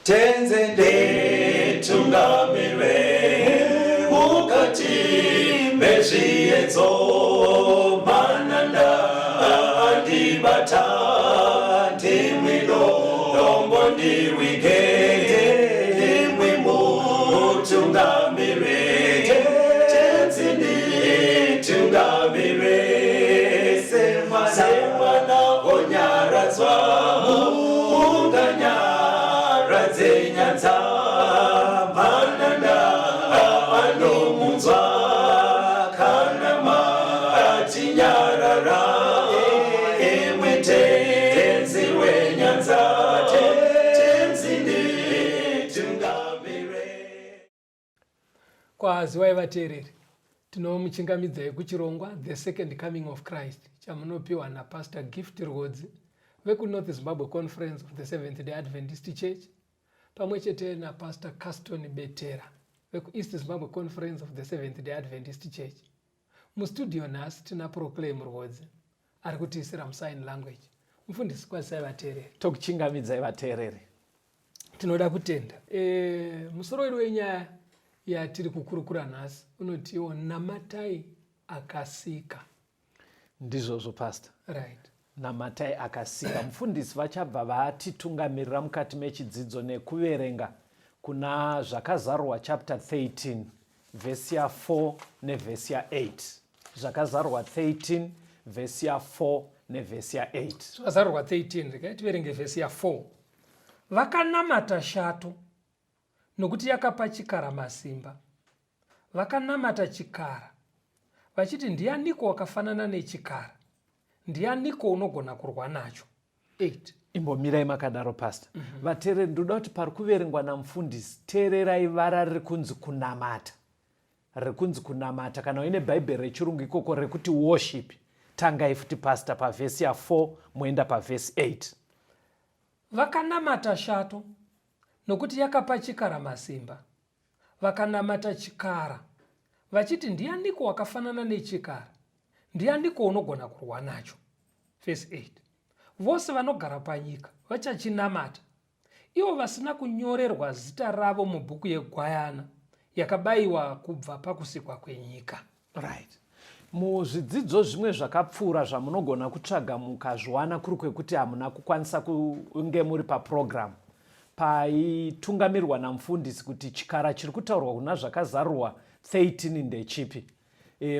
Tenzi nditungamire mukati mezviedzo, mananda andibata, ndimwi dombo ndiwige, ndimwi mutungamire. Tenzi nditungamire, semwana onyaradzwa munganyaradze nyanza, mananda anomunzwa kana matinyarara, imwe Tenzi wenyanza. Tenzi nditungamire. Kwaziwai vateereri, tinomuchingamidzai kuchirongwa The Second Coming of Christ chamunopiwa naPastor Gift Rwodzi vekuNorth Zimbabwe Conference of the Seventh Day Adventist Church, pamwe chete naPastor Caston Betera vekuEast Zimbabwe Conference of the Seventh Day Adventist Church. Mustudio nhasi tina Proclaim Rwodzi ari kutiisira musign language. Mufundisi, kwazisai vateereri. Tokuchingamidzai vateereri. Tinoda kutenda. Musoro wedu wenyaya yatiri kukurukura nhasi unotiwo namatai akasika. Ndizvozvo, Pastor. Right. Namatai akasika. Mufundisi vachabva vatitungamirira mukati mechidzidzo nekuverenga kuna Zvakazarurwa chapter 13 vhesi ya4 nevhesi ya8. Zvakazarurwa 13 vhesi ya4 nevhesi ya8. Zvakazarurwa 13, regai tiverenge vhesi ya4. Vakanamata shato nokuti yakapa chikara masimba. Vakanamata chikara vachiti, ndianiko wakafanana nechikara? Ndianiko unogona kurwa nacho? 8. Imbomirai makadaro, Pastor. Vateereri, ndoda kuti pari kuverengwa namufundisi, teererai vara riri kunzi kunamata. Riri kunzi kunamata, kana uine Bhaibheri rechirungu ikoko rekuti worship, tangai futi, Pastor, pavhesi ya4 moenda pavhesi 8. Vakanamata shato nokuti yakapa chikara masimba. Vakanamata chikara vachiti, ndianiko wakafanana nechikara? Ndianiko unogona kurwa nacho? Vhesi 8. Vose vanogara panyika vachachinamata, ivo vasina kunyorerwa zita ravo mubhuku yeGwayana yakabayiwa kubva pakusikwa kwenyika. Right. Muzvidzidzo zvimwe zvakapfuura zvamunogona kutsvaga mukazviwana, kuri kwekuti hamuna kukwanisa kunge muri paprogram paitungamirwa namufundisi, kuti chikara chiri kutaurwa kuna Zvakazarurwa 13 ndechipi.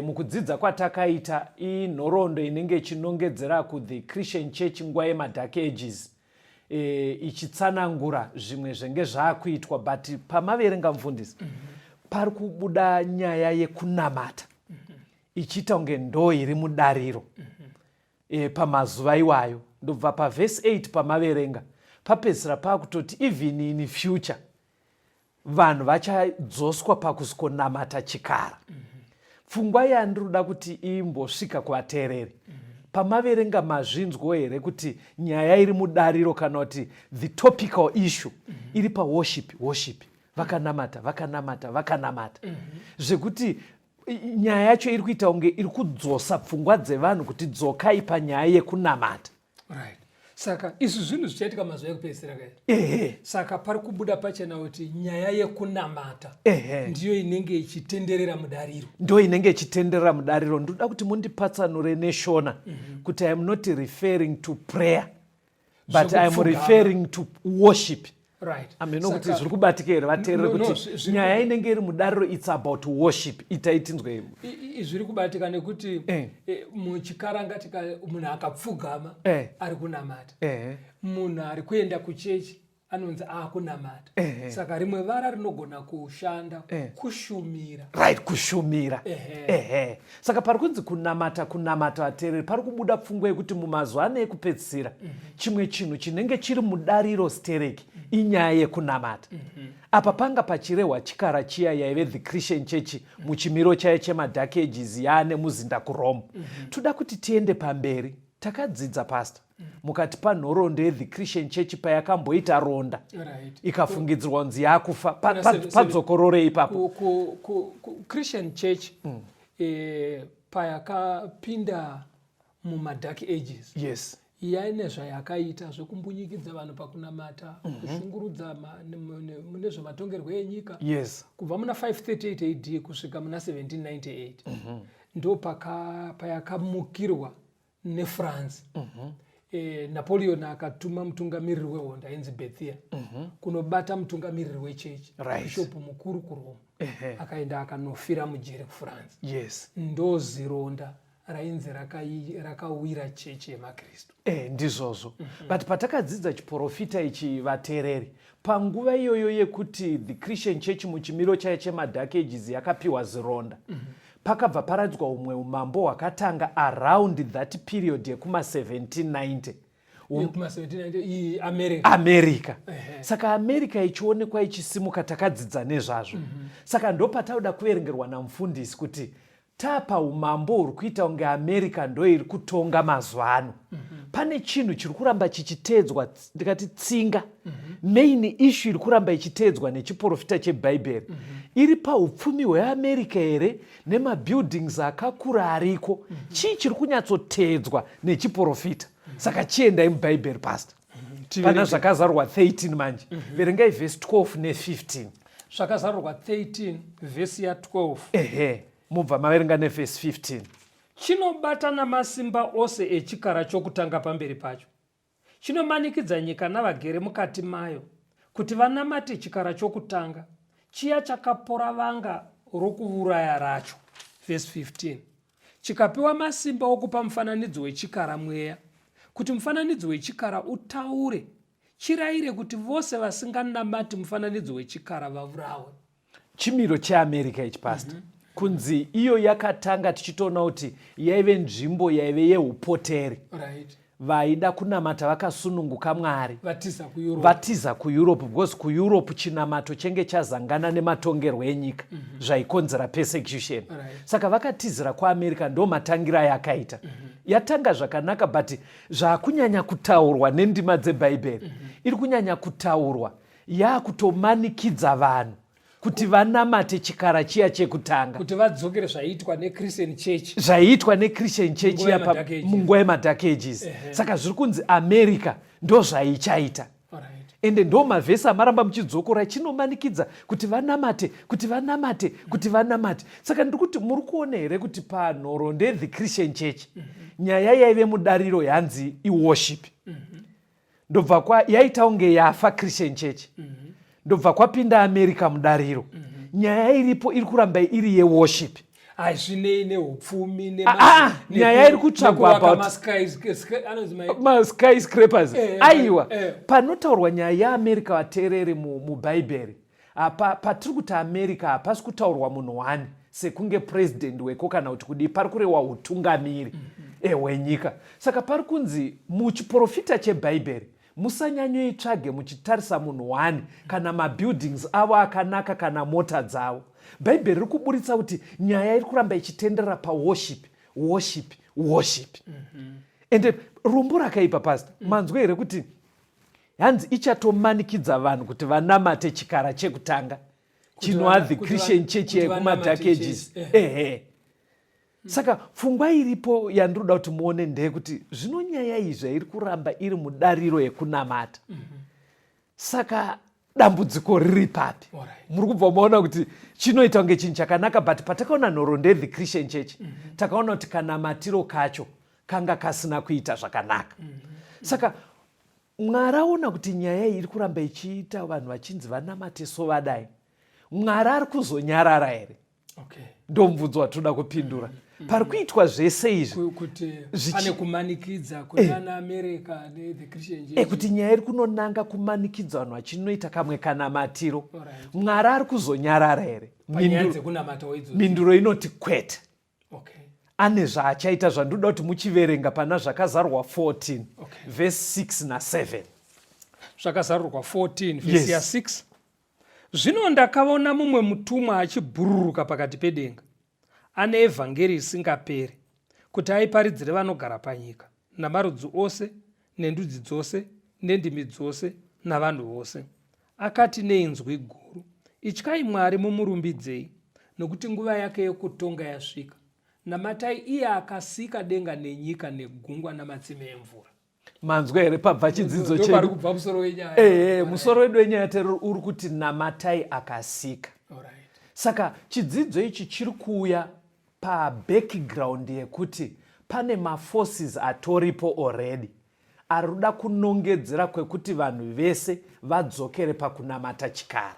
Mukudzidza kwatakaita, inhoroondo inenge ichinongedzera kuthe Christian Church nguva yemaDark Ages, ichitsanangura zvimwe zvenge zvaakuitwa. But pamaverenga, mufundisi, pari kubuda nyaya yekunamata ichiita kunge ndo iri mudariro pamazuva iwayo. Ndobva pavhesi 8 pamaverenga papedzisira paakutoti even in future vanhu vachadzoswa pakusikonamata chikara. Pfungwa yandinoda kuti imbosvika kuvateereri, pamaverenga mazvinzwo here kuti nyaya iri mudariro, kana kuti the topical issue, iri paworship? Worship, vakanamata, vakanamata, vakanamata, zvekuti nyaya yacho iri kuita kunge iri kudzosa pfungwa dzevanhu kuti dzokai panyaya yekunamata. Right. Saka izvi zvinhu zvichaitika mazuva ekupedzisira kaizvi. Ehe. Saka pari kubuda pachena kuti nyaya yekunamata ndiyo inenge ichitenderera mudariro. Ndo inenge ichitenderera mudariro. Ndoda kuti mundipatsanure neShona kuti I am not referring to prayer, but I am Zvekupfugama. referring to worship. Right. Ameno kuti zviri kubatika here, vateerere, No, kuti nyaya inenge iri mudariro, it's about worship. Itai tinzwe. Zviri kubatika nekuti muchikaranga munhu akapfugama ari kunamata. Munhu ari kuenda kuchechi anonzi aakunamata. Saka rimwe vara rinogona kushanda, kushumira. Right, kushumira. Ehe. Ehe, saka pari kunzi kunamata, kunamata, vateereri, pari kubuda pfungwa yekuti mumazuva ano ekupedzisira chimwe chinhu chinenge chiri mudariro stereki inyaya yekunamata. Apa panga pachirehwa chikara chiya yaive the Christian Church muchimiro chayo chemaDark Ages, yaane muzinda kuRome. Toda kuti tiende pamberi. Takadzidza, Pastor, mukati panhoroondo yethe Christian Church payakamboita ronda, ikafungidzirwa kunzi yakufa. Kuna Padzokororei ipapo. Christian Church payakapinda mumaDark Ages, Yaine zvayakaita zvekumbunyikidza vanhu pakunamata, kushungurudza mune zvematongerwo enyika. Kubva muna 538 AD kusvika muna 1798, ndo payakamukirwa neFrance. Napoleon akatuma mutungamiriri wehondo ainzi Berthier kunobata mutungamiriri wechechi, bhishopu mukuru kuRome. Akaenda akanofira mujeri kuFrance. Ndo zironda rainzi rakawira chechi yemaKristu. Ndizvozvo. But patakadzidza chiprofita ichi, vateereri, panguva iyoyo yekuti the Christian Church muchimiro chayo chemaDark Ages yakapiwa zironda, pakabva paradzwa umwe umambo hwakatanga around that period yekuma 1790. Yekuma 1790 iyi America. America. Saka America ichionekwa ichisimuka, takadzidza nezvazvo. Saka ndopatauda kuverengerwa namufundisi kuti tapa umambo huri kuita kunge America ndo iri kutonga mazuva ano, pane chinhu chiri kuramba chichiteedzwa, ndikati tsinga, main issue iri kuramba ichiteedzwa nechiprofita chebhaibheri iri paupfumi hweAmerica here, nemabuildings akakura ariko? Chii chiri kunyatsoteedzwa nechiprofita? Saka chiendai mubhaibheri, pastor, pana Zvakazarurwa 13 manje. Verengai vhesi 12 ne15. Zvakazarurwa 13 vhesi ya12. Ehe, mubva maverenga nevhesi 15. Chinobata namasimba ose echikara chokutanga pamberi pacho, chinomanikidza nyika navagere mukati mayo kuti vanamate chikara chokutanga chiya chakapora vanga rokuuraya racho. Vhesi 15. Chikapiwa masimba okupa mufananidzo wechikara mweya, kuti mufananidzo wechikara utaure, chirayire kuti vose vasinganamati mufananidzo wechikara vaurawe. Chimiro cheAmerica ichi, pastor. Kunzi iyo yakatanga, tichitoona kuti yaive nzvimbo yaive yeupoteri, vaida kunamata vakasununguka Mwari. Vatiza kuEurope. Vatiza kuEurope, because kuEurope chinamato chenge chazangana nematongerwo enyika, zvaikonzera persecution. Saka vakatizira kuAmerica, ndo matangira ayakaita. Yatanga zvakanaka, but zvaakunyanya kutaurwa nendima dzebhaibheri, iri kunyanya kutaurwa yaakutomanikidza vanhu kuti vanamate chikara chiya chekutanga. Kuti vadzokere zvaiitwa neChristian Church. Zvaiitwa neChristian Church Munguva yemaDark Ages. Munguva yemaDark Ages. Saka zviri kunzi America ndo zvaichaita. Ende ndo mavhesi amaramba muchidzokora, chinomanikidza kuti vanamate, kuti vanamate, kuti vanamate. Saka ndiri kuti muri kuona here kuti panhoroondo yethe Christian Church, nyaya yaive mudariro yanzi iworship. Ndobva kwa yaita kunge yafa Christian Church, ndobva kwapinda America mudariro. Nyaya iripo iri kuramba iri yeworship. Hazvinei neupfumi. Ah, ah, nyaya iri kutsvagwa about maskyscrapers. Aiwa, panotaurwa nyaya yeAmerica, vateereri, mubhaibheri apa patiri kuti America, hapasi kutaurwa munhu wani sekunge president weko kana kuti kudii. Pari kurewa utungamiri hwenyika. Saka pari kunzi muchiprofita chebhaibheri musanyanyoitsvage muchitarisa munhu wani kana mabuildings avo akanaka kana mota dzavo. Bhaibheri riri kuburitsa kuti nyaya iri kuramba ichitenderera paworship, worship, worship. Ende rombo rakaipa, pastor, manzwa here kuti hanzi ichatomanikidza vanhu kuti vanamate chikara chekutanga chinova the Christian Church kuti yekumaDark vanamate Ages? Church, Ehe. Saka pfungwa iripo yandinoda kuti muone ndeyekuti zvino nyaya iyi zvairi kuramba iri mudariro yekunamata, saka dambudziko riri papi? Muri kubva maona kuti chinoita kunge chinhu chakanaka, but patakaona nhoroondo yethe Christian Church, takaona kuti kanamatiro kacho kanga kasina kuita zvakanaka. Saka Mwari aona kuti nyaya iyi iri kuramba ichiita vanhu vachinzi vanamate, so vadai, Mwari ari kuzonyarara here? Ndo mubvunzo watinoda kupindura. Pari kuitwa zvese izvi Kuti pane kumanikidza kunana America nethe Christian Church. Kuti nyaya iri kunonanga kumanikidza vanhu vachinoita kamwe kanamatiro, Mwari ari kuzonyarara here? Panyaya dzekunamatawo idzodzo. Minduro inoti kwete. Ane zvaachaita zvandinoda kuti muchiverenga pana Zvakazarurwa 14, vhesi 6 na7. Zvakazarurwa 14 vhesi ya6. Zvino ndakaona mumwe mutumwa achibhururuka pakati pedenga, ane evhangeri isingaperi, kuti aiparidzire vanogara panyika, namarudzi ose, nendudzi dzose, nendimi dzose, navanhu vose. Akati neinzwi guru, Ityai Mwari mumurumbidzei, nokuti nguva yake yokutonga yasvika. Namatai iye akasika denga nenyika negungwa namatsime emvura. Manzwa here pabva chidzidzo chedu? Kubva musoro wenyaya. Ehe, musoro wedu wenyaya tero uri kuti namatai akasika. Saka chidzidzo ichi chiri kuuya pabackground yekuti pane maforces atoripo already ari kuda kunongedzera kwekuti vanhu vese vadzokere pakunamata chikara.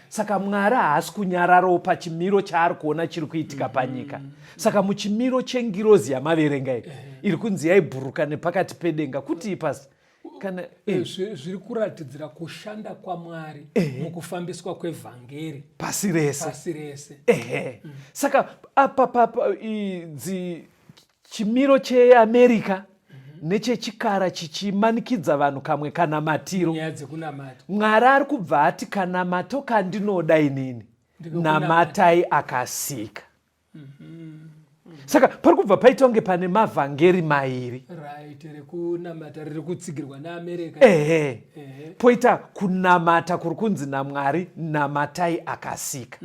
Saka Mwari haasi kunyararawo pachimiro chaari kuona chiri kuitika panyika. Saka muchimiro chengirozi yamaverenga iyi iri kunzi yaibhuruka nepakati pedenga kuti pasi kana eh, zviri kuratidzira kushanda kwaMwari mukufambiswa kwevhangeri pasi rese, pasi rese. Ehe. Saka apa papa idzi chimiro cheAmerica nechechikara chichimanikidza vanhu kamwe kanamatiro. Nyaya dzekunamata. Mwari ari kubva ati kanamato kandinoda inini namatai akasika. Saka pari kubva paita kunge pane mavhangeri mairi. Right, rekunamata riri kutsigirwa neAmerica. Ehe. Poita kunamata kuri kunzi naMwari namatai akasika.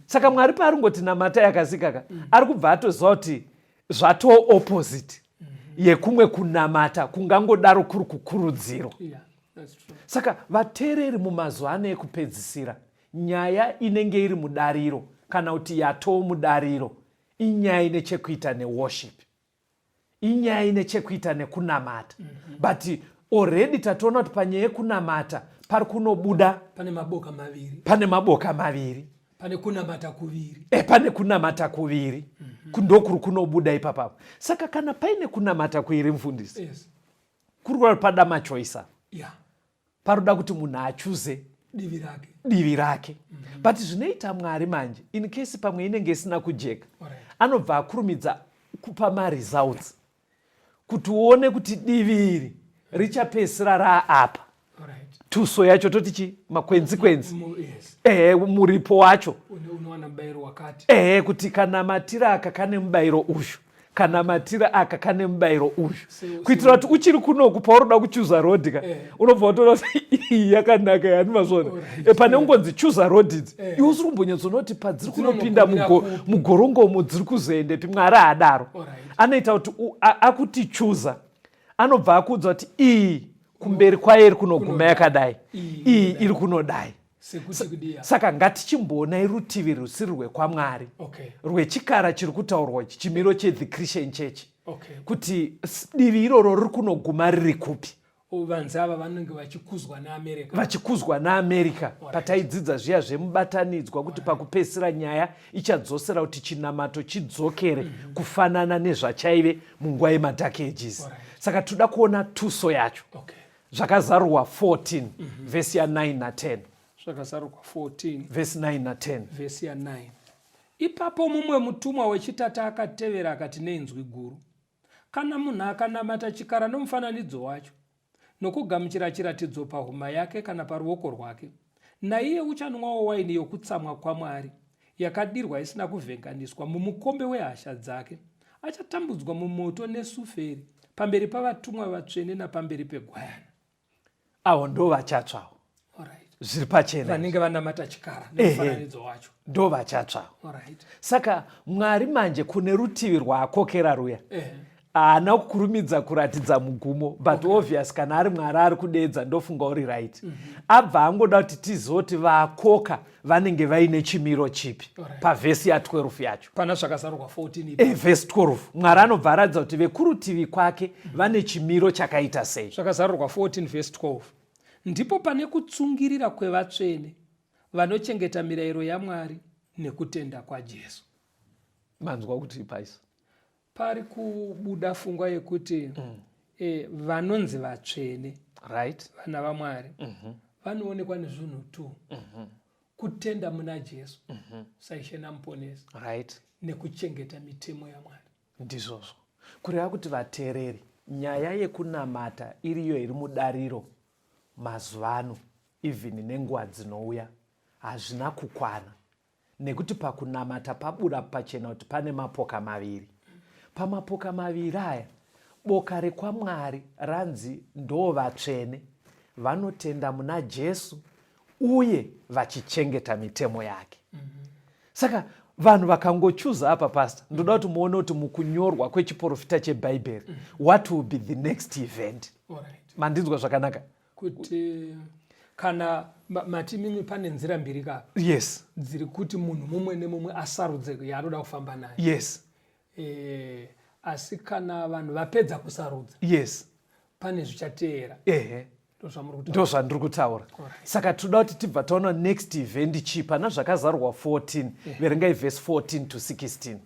Saka Mwari paari ngoti namatai akasika ka, ari kubva atoziva kuti zvatoo opposite yekumwe kunamata kungangodaro kuri kukurudzirwa. Yeah, that's true. Saka vateereri, mumazuva ano ekupedzisira, nyaya inenge iri mudariro kana kuti yatoo mudariro inyaya ine chekuita neworship, inyaya ine chekuita nekunamata. But already tatoona kuti panyaya yekunamata pari kunobuda pane maboka maviri, pane maboka maviri, pane kunamata kuviri. Pane kunamata kuviri ndokuri kunobuda ipapapo. Saka kana paine kunamata kuiri, mufundisi, kuri kuva pada machoice. Paroda kuti munhu achuze divi rake, divi rake. But zvinoita Mwari manje, in case pamwe inenge isina kujeka, anobva akurumidza kupa maresults kuti uone kuti divi iri richapedzisira raapa. Tuso yacho toti chi makwenzi kwenzi. Ehe, muripo wacho. Unowana mubayiro wakati. Ehe, kuti kana matira aka kane mubayiro uyu, kana matira aka kane mubayiro uyu, kuitira kuti uchiri kunoku pauroda kuchuza road ka, unobva watoona kuti iyi yakanaka yani mazvona. Pane kungonzi chuza road idzi, iwe usiri kumbonyatsoona kuti padziri kunopinda mugorongomo dziri kuzoendepi. Mwari haadaro. Anoita kuti akuti chuza, anobva akuudza kuti iyi kumberi kwayo iri kunoguma yakadai, iyi iri kunodai. Sekuti kudiya. Saka ngatichimboonai rutivi rusiri rwekwaMwari, rwechikara chiri kutaurwa ichi, chimiro chethe Christian Church, kuti divi iroro riri kunoguma riri kupi. Vanzi ava vanenge vachikuzwa neAmerica. Vachikuzwa neAmerica. Pataidzidza zviya zvemubatanidzwa kuti pakupedzisira nyaya ichadzosera kuti chinamato chidzokere kufanana nezvachaive munguva yemadark ages. Saka toda kuona tuso yacho. Zvakazarurwa 14 vhesi ya9 na10. Zvakazarurwa 14 vhesi 9 na10. Vhesi ya9. Ipapo mumwe mutumwa wechitatu akatevera akati neinzwi guru, kana munhu akanamata chikara nomufananidzo wacho, nokugamuchira chiratidzo pahuma yake kana paruoko rwake, naiye uchanwawo waini yokutsamwa kwaMwari, yakadirwa isina kuvhenganiswa mumukombe wehasha dzake, achatambudzwa mumoto nesuferi pamberi pavatumwa vatsvene napamberi peGwayana. Avo ndo vachatsvawo. Zviri pachena. Vanenge vanamata chikara nemufananidzo wacho ndo vachatsvawo. Saka Mwari manje kune rutivi rwaakokera ruya, haana kukurumidza kuratidza mugumo, but obvious kana ari Mwari ari kudeedza, ndofunga uri right. Abva angoda kuti tizoti vakoka vanenge vaine chimiro chipi pavhesi ya12 yacho. Pana Zvakazarurwa 14. Vhesi 12, Mwari anobva aratidza kuti vekurutivi kwake vane chimiro chakaita sei. Zvakazarurwa 14 vhesi 12. Ndipo pane kutsungirira kwevatsvene vanochengeta mirayiro yaMwari nekutenda kwaJesu. Manzwa kuti paisa Pari kubuda fungwa yekuti vanonzi vatsvene, vana vaMwari, vanoonekwa nezvinhu two: kutenda muna Jesu saIshe naMuponesi, nekuchengeta mitemo yaMwari. Ndizvozvo. Kureva kuti vateereri, nyaya yekunamata iriyo iri mudariro mazuva ano, even nenguva dzinouya, hazvina kukwana, nekuti pakunamata pabuda pachena kuti pane mapoka maviri. Pamapoka maviri aya, boka rekwaMwari ranzi ndo vatsvene vanotenda muna Jesu uye vachichengeta mitemo yake. Saka Vanhu vakangochuza apa, pastor, ndoda kuti muone kuti mukunyorwa kwechiprofita chebhaibheri, what will be the next event? Mandinzwa zvakanaka? Kuti kana mati mimwe pane nzira mbiri ka? Yes. Dziri kuti munhu mumwe nemumwe asarudze yaanoda kufamba naye. Asi kana vanhu vapedza kusarudza, pane zvichateera. Ehe. Ndozvandiri kutaura. Saka toda kuti tibva taona next event chii pana Zvakazarurwa 14. Verengai vhesi 14 to 16.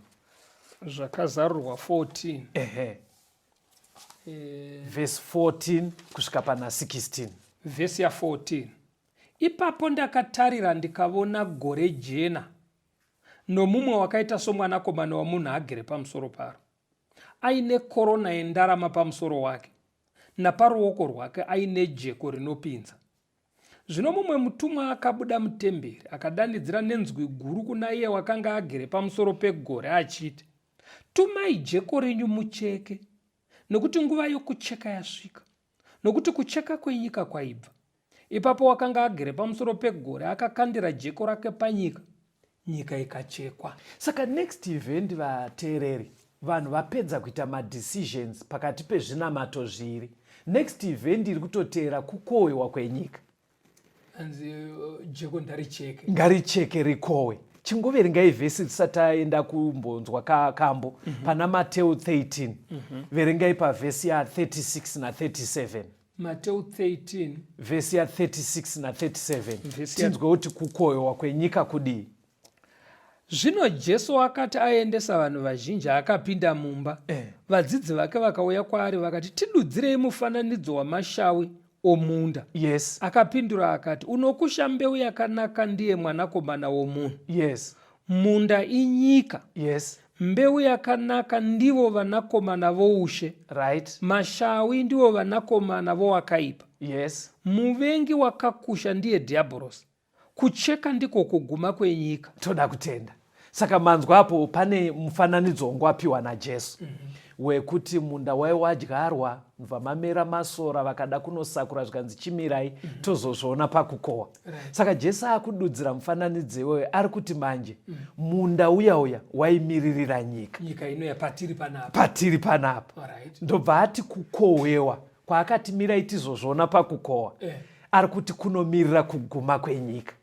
Zvakazarurwa 14. Ehe. Vhesi 14 kusvika pana 16. Vhesi ya14: Ipapo ndakatarira, ndikavona gore jena, nomumwe wakaita somwanakomana womunhu agere pamusoro paro, aine korona yendarama pamusoro wake, naparuoko rwake aine jeko rinopinza. Zvino mumwe mutumwa akabuda mutemberi, akadanidzira nenzwi guru kuna iye wakanga agere pamusoro pegore achiti, Tumai jeko renyu mucheke, nokuti nguva yokucheka yasvika, nokuti kucheka kwenyika kwaibva. Ipapo wakanga agere pamusoro pegore akakandira jeko rake panyika, nyika ikachekwa. Saka next event, vateereri, vanhu vapedza kuita madecisions pakati pezvinamato zviri, next event iri kutoteera kukohwewa kwenyika. Anzi jeko ndaricheke. Ngaricheke rikohwe. Chingoverengai vhesi tisati taenda kumbonzwa kambo. Pana Mateu 13. Verengai pavhesi ya36 na37. Mateu 13. Vhesi ya36 na37. Tinzwe kuti kukohwewa kwenyika kudii. Zvino Jesu akati aendesa vanhu vazhinji, akapinda mumba. Vadzidzi vake vakauya kwaari vakati, Tidudzirei mufananidzo wamashawi omunda. Akapindura akati, Unokusha mbeu yakanaka ndiye Mwanakomana womunhu. Munda inyika. Mbeu yakanaka ndivo vanakomana voushe. Mashawi ndivo vanakomana vowakaipa. Muvengi wakakusha ndiye Dhiabhorosi. Kucheka ndiko kuguma kwenyika. Toda kutenda. Saka manzwa apo pane mufananidzo wangu wapiwa naJesu wekuti munda wai wadyarwa, ndobva mamera masora, vakada kunosakura zvikanzi chimirai, tozozviona pakukohwa. Saka Jesu akududzira mufananidzo iwoyo, ari kuti manje munda uya uya waimiririra nyika. Nyika ino yapatiri panapa. Patiri panapa. Ndobva ati kukohwewa kwaakati mirai tizozviona pakukohwa, ari kuti kunomirira kuguma kwenyika.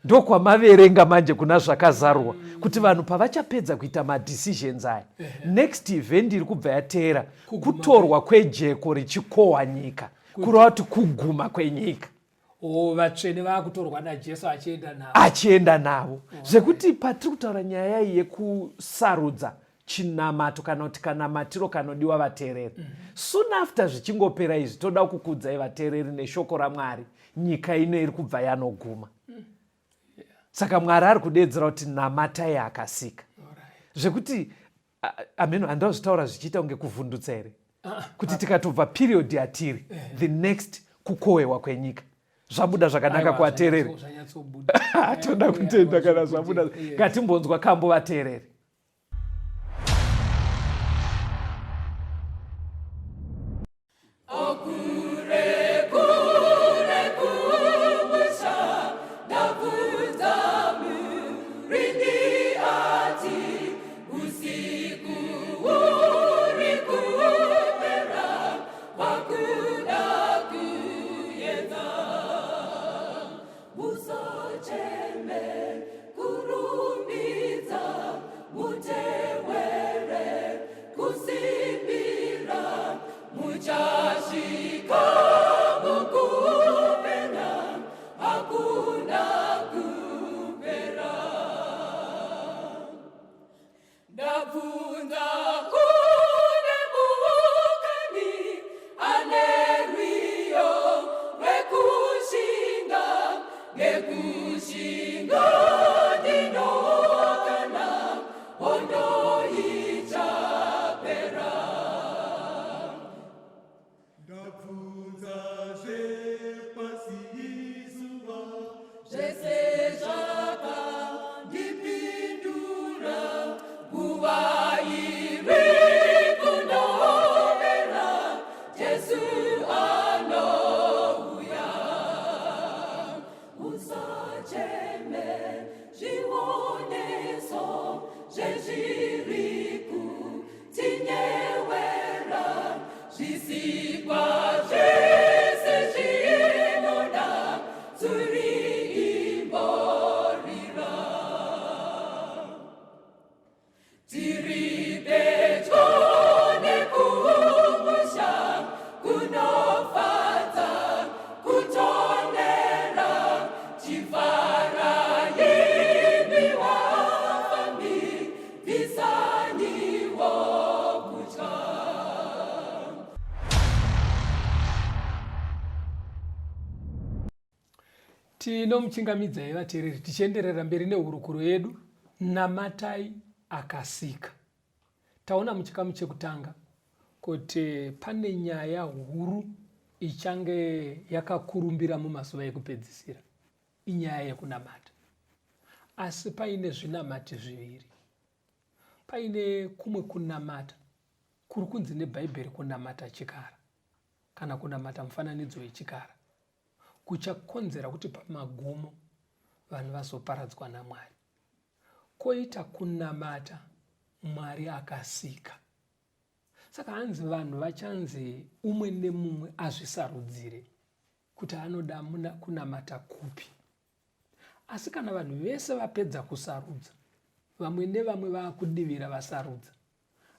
Ndokwamaverenga manje kuna Zvakazarurwa kuti vanhu pavachapedza kuita madecisions aya, next event iri kubva yateera kutorwa kwejeko richikohwa nyika, kureva kuti kuguma kwenyika. O, vatsvene vakutorwa naJesu achienda navo. Achienda navo. Zvekuti patiri kutaura nyaya iyi yekusarudza chinamato kana kuti kanamatiro kanodiwa, vateereri, soon after zvichingopera izvi, toda kukudzai vateereri neshoko raMwari, nyika ino iri kubva yanoguma. Saka Mwari ari kudedzera kuti namatai akasika. Zvekuti ameno handazvitaura zvichiita kunge kuvhundutsa here, kuti tikatobva period yatiri, the next kukohwewa kwenyika. Zvabuda zvakanaka kuvateereri? Toda kutenda kana zvabuda. Ngatimbonzwa kambo, vateereri. Okure kure kumusha ndabvunza murindi ati usiku uri kupera wakuda kuedza musocheme kurumbidza. Tinomuchingamidzai vateereri tichienderera mberi nehurukuro yedu Namatai Akasika. Taona muchikamu chekutanga kuti pane nyaya huru ichange yakakurumbira mumazuva ekupedzisira, inyaya yekunamata. Asi paine zvinamati zviviri. Paine kumwe kunamata kuri kunzi neBhaibheri kunamata chikara kana kunamata mufananidzo wechikara kuchakonzera kuti pamagumo vanhu vazoparadzwa naMwari. Koita kunamata Mwari akasika. Saka hanzi vanhu vachanzi umwe nemumwe azvisarudzire kuti anoda kunamata kupi. Asi kana vanhu vese vapedza kusarudza, vamwe nevamwe vaakudivira vasarudza,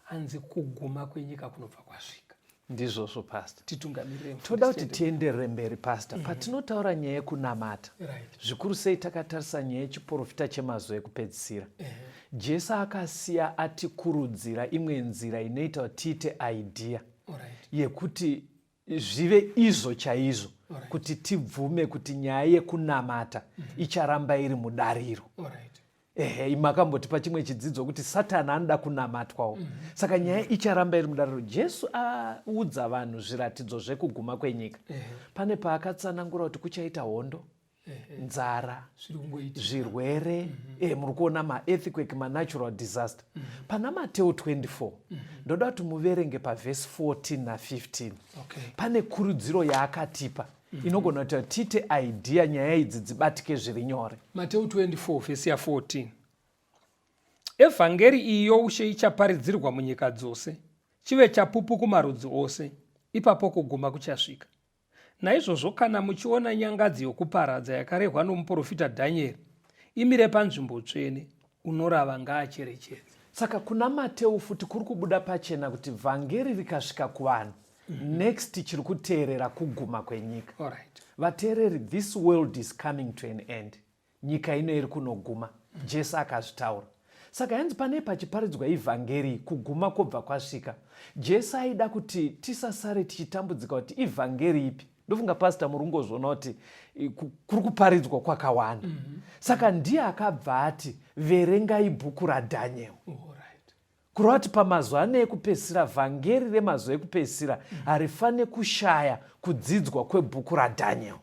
hanzi kuguma kwenyika kunobva kwasvika. Ndizvozvo pastor. Titungamirire. Toda kuti tienderere mberi pastor. Mm -hmm. Patinotaura nyaya yekunamata, right. Zvikuru sei takatarisa nyaya yechiprofita chemazuva ekupedzisira. Uh -huh. Jesu akasiya atikurudzira imwe nzira inoita kuti tiite idea right. yekuti zvive izvo chaizvo right. kuti tibvume kuti nyaya yekunamata mm -hmm. icharamba iri mudariro right. Ehe, makambotipa chimwe chidzidzo kuti Satani anoda kunamatwawo. Mm -hmm. Saka nyaya icharamba iri mudariro. Jesu audza vanhu zviratidzo zvekuguma kwenyika. Mm -hmm. Pane paakatsanangura kuti kuchaita hondo, nzara, zvirwere, mm -hmm. eh, muri kuona maearthquake, manatural disaster. Mm -hmm. Pana Mateo 24 mm -hmm. ndoda kuti muverenge pavhesi 14 na 15. Okay. Pane kurudziro yaakatipa mm -hmm. inogona kuti tiite idea nyaya idzi dzibatike zviri nyore. Mateo 24 vhesi ya 14 Evhangeri iyi youshe ichaparidzirwa munyika dzose, chive chapupu kumarudzi ose, ipapo kuguma kuchasvika. Naizvozvo kana muchiona nyangadzi yokuparadza yakarehwa nomuprofita Dhanieri imire panzvimbo tsvene, unorava ngaacherechedze. Saka kuna Mateu futi kuri kubuda pachena kuti vhangeri rikasvika kuvanhu mm -hmm. next chiri kuteerera kuguma kwenyika. Alright. Vateereri, this world is coming to an end. Nyika ino iri kunoguma. Mm -hmm. Jesu akazvitaura. Saka hanzi pane pachiparidzwa ivhangeri kuguma kwobva kwasvika. Jesu aida kuti tisasare tichitambudzika kuti ivhangeri ipi. Ndofunga pastor muri kungozviona kuti kuri kuparidzwa kwakawanda. Mm -hmm. Saka ndiye akabva ati verengai bhuku raDaniel. Oh, right. Kureva kuti pamazuva ano ekupedzisira, vhangeri remazuva ekupedzisira harifane kushaya kudzidzwa kwebhuku raDaniel.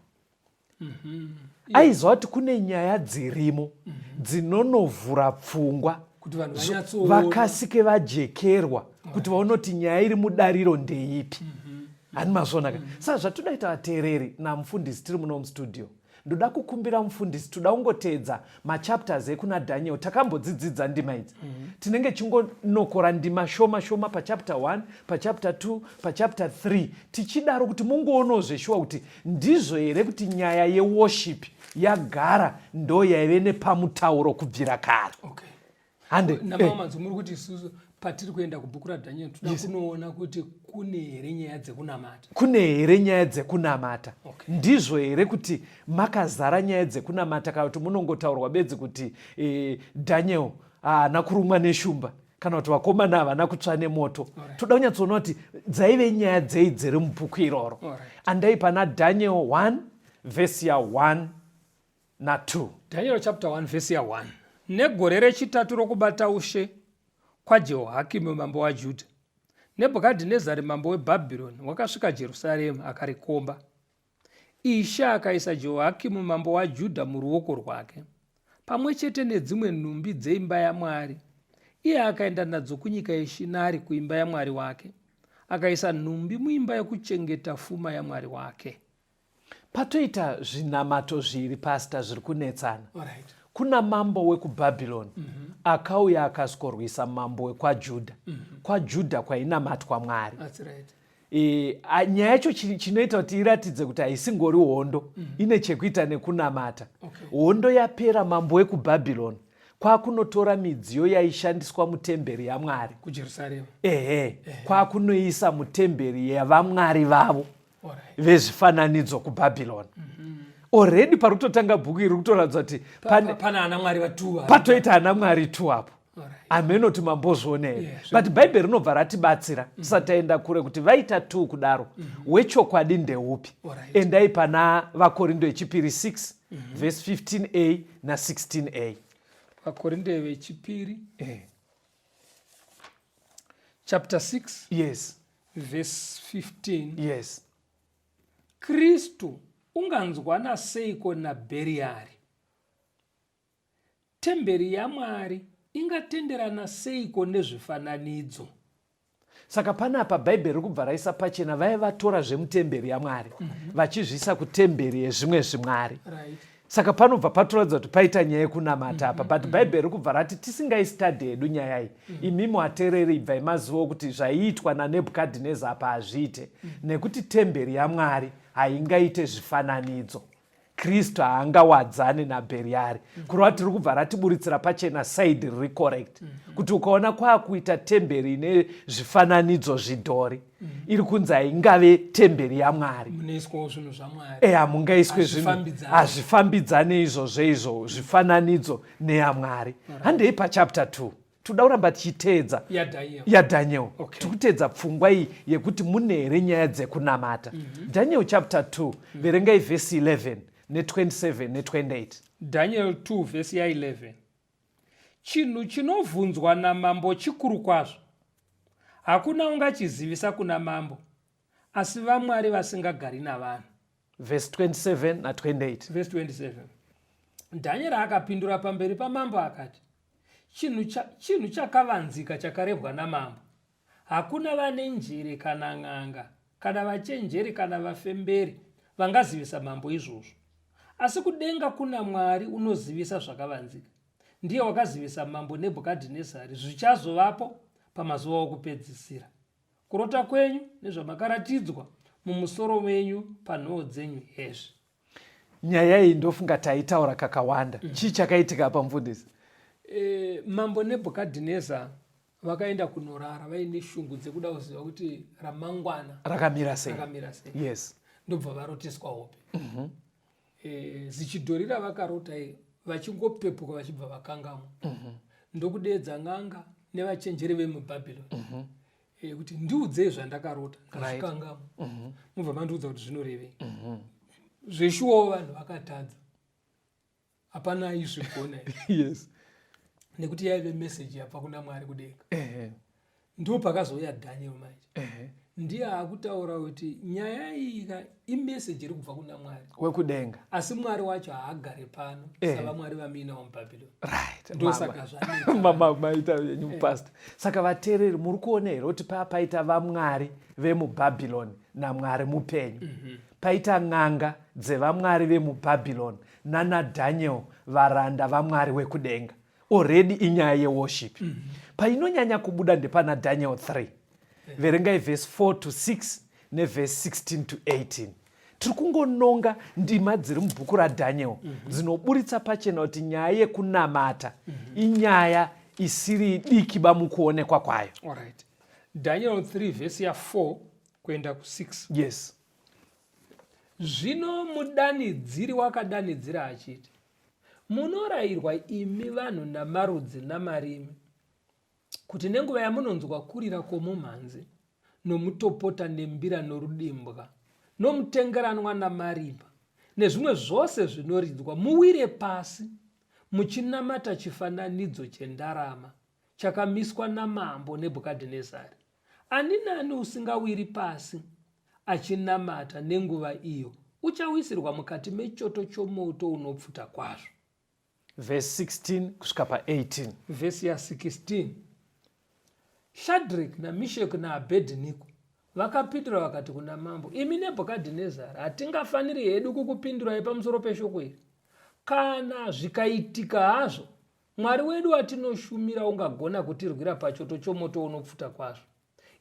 Mm -hmm. Aiziva kuti kune nyaya dzirimo mm -hmm. dzinonovhura pfungwa kuti vanhu vanyatsoona, vakasike vajekerwa kuti vaone kuti nyaya iri mudariro ndeipi. Mm -hmm. Hani mazviona ka? Mm -hmm. Saka zvatodaita vateereri namufundisi tiri muno mustudio Ndoda kukumbira mufundisi toda kungoteedza machapters ekuna Daniel takambodzidzidza ndima idzi mm -hmm. Tinenge chingonokora ndima shoma shoma pachapter 1 pachapter 2 pachapter 3 tichidaro kuti mungoonawo zveshuwa kuti ndizvo here kuti nyaya yeworship yagara ndo yaive nepamutauro kubvira kare. Okay. Hande. Namamwe manzwi muri kuti isusu patiri kuenda kubhuku raDaniel toda yes. kunoona kuti kune here nyaya dzekunamata. Kune here nyaya dzekunamata? Okay. Ndizvo here kuti makazara nyaya dzekunamata kana kuti munongotaurwa bedzi kuti eh, Daniel haana kurumwa neshumba kana kuti vakomana havana kutsva nemoto. Right. Toda kunyatsoona kuti dzaive nyaya dzei dziri mubhuku iroro. Right. Andai pana Daniel 1 vhesi ya 1 na 2. Daniel chapter 1 vhesi ya 1. Negore rechitatu rokubata ushe kwaJehohakimu mambo waJudha, Nebhukadhinezari mambo weBhabhironi wakasvika Jerusarema akarikomba. Ishe akaisa Jehohakimu mambo waJudha muruoko rwake, pamwe chete nedzimwe nhumbi dzeimba yaMwari. Iye akaenda nadzo kunyika yeShinari kuimba yamwari wake, akaisa nhumbi muimba yokuchengeta fuma yamwari wake. Patoita zvinamato zviri pastor zviri kunetsana. Right. Kuna mambo wekuBhabhironi mm -hmm. akauya akaskorwisa mambo wekwaJudha mm -hmm. kwaJudha kwainamatwa Mwari. That's right. E, nyaya yacho chinoita kuti iratidze kuti haisingori hondo mm -hmm. ine chekuita nekunamata. Okay. Hondo yapera mambo wekuBhabhironi kwakunotora midziyo yaishandiswa mutemberi yaMwari kuJerusarema. Ehe, kwakunoisa mutemberi yavamwari vavo vezvifananidzo kuBhabhironi. Mm -hmm. Already pari kutotanga bhuku iri kutoratidza kuti pane ana mwari vatu patoita ana mwari tu apo. Hameno kuti mambozviona here. Yeah. But Bhaibheri rinobva ratibatsira tisati taenda kure kuti vaita two kudaro, wechokwadi ndeupi? Endai pana Vakorindo yechipiri 6 verse 15a na16a. Vakorinde vechipiri chapter 6 verse 15. Kristu unganzwana seiko naBheriari? Temberi yaMwari ingatenderana seiko nezvifananidzo? Saka panapa Bhaibheri riri kubva raisa pachena vaya vatora zvemutemberi yaMwari vachizviisa kutemberi yezvimwe zvimwari. Saka panobva patoratidza kuti paita nyaya yekunamata apa, but Bhaibheri riri kubva rati tisingaistadhi hedu nyaya iyi. Imimi wateereri, ibvai mazivawo kuti zvaiitwa naNebhukadhineza apa hazviite, nekuti temberi yaMwari haingaite zvifananidzo. Kristu haangawadzane naBheriari. Kureva tiri kubva ratiburitsira pachena side riri correct, kuti ukaona kwaakuita temberi ine zvifananidzo, zvidhori, iri kunzi haingave temberi yaMwari. Munoiswawo zvinhu zvaMwari. E, hamungaiswe zvinhu. Hazvifambidzani. Hazvifambidzane izvozvo, izvo zvifananidzo neyaMwari. Handei pachapter 2, toda kuramba tichiteedza yaDaniel. YaDaniel. Tiri kuteedza pfungwa iyi yekuti mune here nyaya dzekunamata. Daniel chapter 2, verengai vhesi 11 ne27 ne28. Daniel 2 vhesi ya11: Chinhu chinovhunzwa namambo chikuru kwazvo, hakuna ungachizivisa kuna mambo asi vamwari vasingagari navanhu. Vhesi 27 na28. Vhesi 27, Dhanieri akapindura pamberi pamambo akati, Chinhu chakavanzika chakarebwa namambo, hakuna vane njere kana n'anga kana vachenjeri kana vafemberi vangazivisa mambo izvozvo. Asi kudenga kuna Mwari unozivisa zvakavanzika. Ndiye wakazivisa mambo Nebhukadhinezari zvichazovapo pamazuva okupedzisira. Kurota kwenyu nezvamakaratidzwa mumusoro menyu panhoo dzenyu hezvi. Nyaya iyi ndofunga taitaura kakawanda. Chii chakaitika apa, mufundisi? Mambo Nebhukadhineza vakaenda kunorara vaine shungu dzekuda kuziva kuti ramangwana rakamira sei. Rakamira sei. Ndobva varoteswa hope. Zichidhori ravakarota iri, vachingopepuka vachibva vakangamwa. Ndokudeedza n'anga nevachenjeri vemuBhabhironi kuti ndiudzei zvandakarota, ndazvikangamwa, mubva mandiudza kuti zvinorevei. Zveshuwawo vanhu vakatadza, hapana aizvigona nekuti yaive meseji yabva kuna Mwari kudenga. Ndo pakazouya Daniel manje. Ndiye akutaura kuti nyaya iyi ka imeseji iri kubva kuna Mwari wekudenga, asi Mwari wacho haagare pano savamwari vamuinawo muBhabhironi. Ndosaka zvanetsa. Mama, maita yenyu, pastor. Saka vateereri, muri kuona here kuti paa paita vamwari vemubhabhironi naMwari mupenyu? Paita n'anga dzevamwari vemubhabhironi nanaDaniel, varanda vaMwari wekudenga. Already inyaya yeworship. Painonyanya kubuda ndepana Daniel 3. Verengai vhesi 4 to 6 nevhesi 16 to 18. Tiri kungononga ndima dziri mubhuku raDaniel dzinoburitsa pachena kuti nyaya yekunamata inyaya isiri diki bamukuonekwa kwayo. Alright. Daniel 3 vhesi ya4 kuenda ku6. Zvino mudanidziri wakadanidzira achiti, Munorayirwa imi vanhu namarudzi namarimi, kuti nenguva yamunonzwa kurira kwomumhanzi nomutopota nembira norudimbwa nomutengeranwa namarimba nezvimwe zvose zvinoridzwa, muwire pasi muchinamata chifananidzo chendarama chakamiswa namambo Nebhukadhinezari. Ani nani usingawiri pasi achinamata nenguva iyo uchawisirwa mukati mechoto chomoto unopfuta kwazvo. Vhesi 16 kusvika pa18. Vhesi ya16, Shadrek naMishek naAbhedhiniko vakapindura vakati kuna mambo, Imi Nebhukadhinezari, hatingafaniri hedu kukupindurai pamusoro peshoko iri. Kana zvikaitika hazvo, Mwari wedu watinoshumira ungagona kutirwira pachoto chomoto unopfuta kwazvo.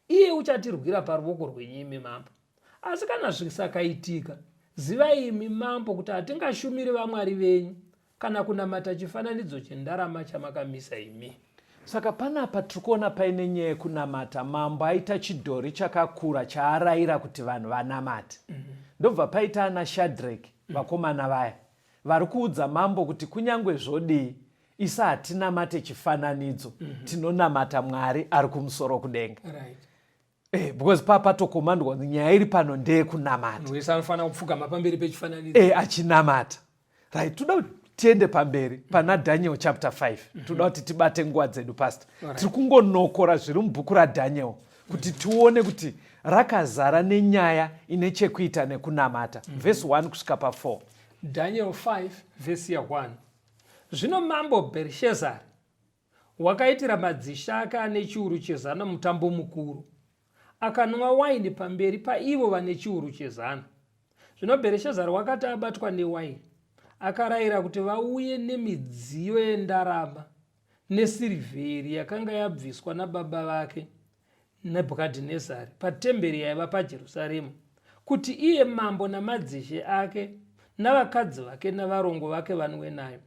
Iye uchatirwira paruoko rwenyu, imi mambo. Asi kana zvisakaitika, zivai imi mambo kuti hatingashumiri vamwari venyu kana kunamata chifananidzo chendarama chamakamisa imi. Saka panapa tiri kuona paine nyaya yekunamata. Mambo aita chidhori chakakura chaarayira kuti vanhu vanamate. Ndobva paita ana Shadrek, vakomana vaya vari kuudza mambo kuti kunyange zvodii, Isa hatinamate chifananidzo, tinonamata Mwari ari kumusoro kudenga. Because papatokomandwa kunzi nyaya iri pano ndeyekunamata. Munhu wese anofanira kupfugama pamberi pechifananidzo. Achinamata. Right, toda kuti tiende pamberi pana Daniel chapter 5. Toda kuti tibate nguva dzedu, pastor. Tiri kungonokora zviri mubhuku raDaniel kuti tione kuti rakazara nenyaya ine chekuita nekunamata. Vhesi 1 kusvika pa4. Daniel 5 vhesi ya1. Zvino mambo Bherishezari wakaitira madzishe ake ane chiuru chezana mutambo mukuru, akanwa waini pamberi paivo vane chiuru chezana. Zvino Bherishazari wakati abatwa newaini, akarayira kuti vauye nemidziyo yendarama nesirivheri yakanga yabviswa nababa vake Nebhukadhinezari patemberi yaiva paJerusarema, kuti iye mambo namadzishe ake navakadzi vake navarongo vake vanwe nayo.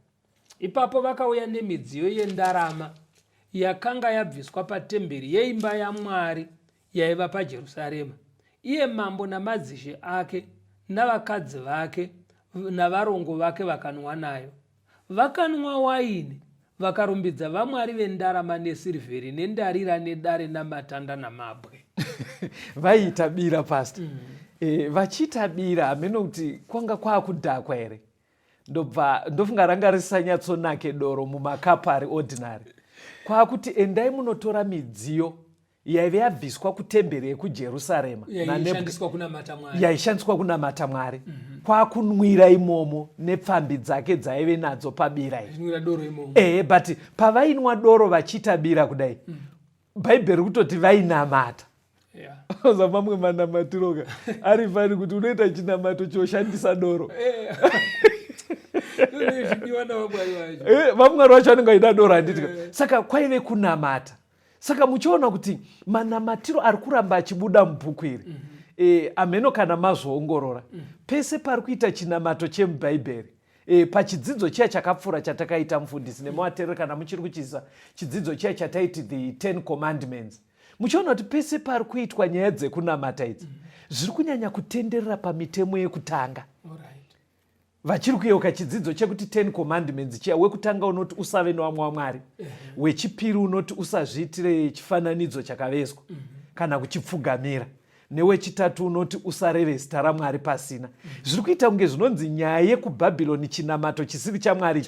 Ipapo vakauya nemidziyo yendarama yakanga yabviswa patemberi yeimba yaMwari yaiva paJerusarema, iye mambo namadzishe ake navakadzi vake navarongo vake vakanwa nayo. Vakanwa waini, vakarumbidza vamwari vendarama nesirivheri nendarira nedare namatanda namabwe. Vaiita bira, pastor. Vachiita bira, hameno kuti kwanga kwaakudhakwa here. Ndobva ndofunga ranga risanyatsonake doro mumakapu ari ordinary. Kwakuti endai munotora midziyo yaive yabviswa kutemberi yekuJerusarema yaishandiswa kunamata Mwari, yaishandiswa kunamata Mwari. Kwakunwira imomo nepfambi dzake dzaive nadzo pabira iri. Doro imomo. But pavainwa doro vachiita bira kudai, Bhaibheri kutoti vainamata. Mamwe manamatiroka ari fani kuti unoita chinamato choshandisa doro. Vamwari vacho vanenge vaida doro, handiti? Saka kwaive kunamata. Saka muchiona kuti manamatiro ari kuramba achibuda mubhuku iri. Amheno kana mazvoongorora, pese pari kuita chinamato chemubhaibheri, pachidzidzo chiya chakapfuura chatakaita, mufundisi nemuvateereri, kana muchiri kuchiziva chidzidzo chiya chataiti the 10 Commandments, muchiona kuti pese pari kuitwa nyaya dzekunamata idzi, zviri kunyanya kutenderera pamitemo yekutanga. Vachiri kuyeuka chidzidzo chekuti 10 Commandments chiya, wekutanga unoti usave nevamwe wamwari, wechipiri unoti usazviitire chifananidzo chakavezwa kana kuchipfugamira, newechitatu unoti usareve zita raMwari pasina. Zviri kuita kunge zvinonzi nyaya yekuBhabhironi, chinamato chisiri chaMwari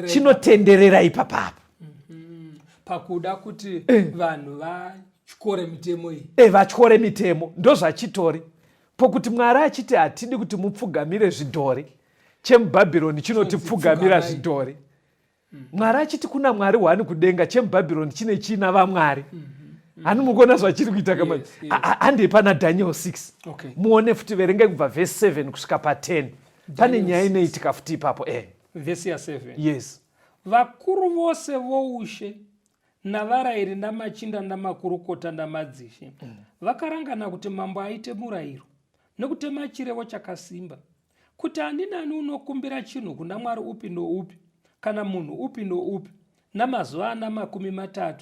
chinotenderera ipapapo. Pakuda kuti vanhu vatyore mitemo iyi. Vatyore mitemo, ndozvachitori pokuti Mwari achiti hatidi kuti mupfugamire zvidhori, chemuBhabhironi chinoti pfugamira zvidhori. Mwari achiti kuna Mwari hwani kudenga, chemuBhabhironi chine china vamwari. Hani mukuona zvachiri kuita kama? Handei pana Daniel 6. Muone futi, verengai kubva vhesi 7 kusvika pa10. Pane nyaya inoitika futi ipapo. Vhesi ya7. Yes. Vakuru vose voushe navarayiri namachinda namakurukota namadzishe vakarangana kuti mambo aite murayiro nokutema chirevo chakasimba kuti ani nani unokumbira chinhu kuna mwari upi noupi kana munhu upi noupi namazuva ana 30,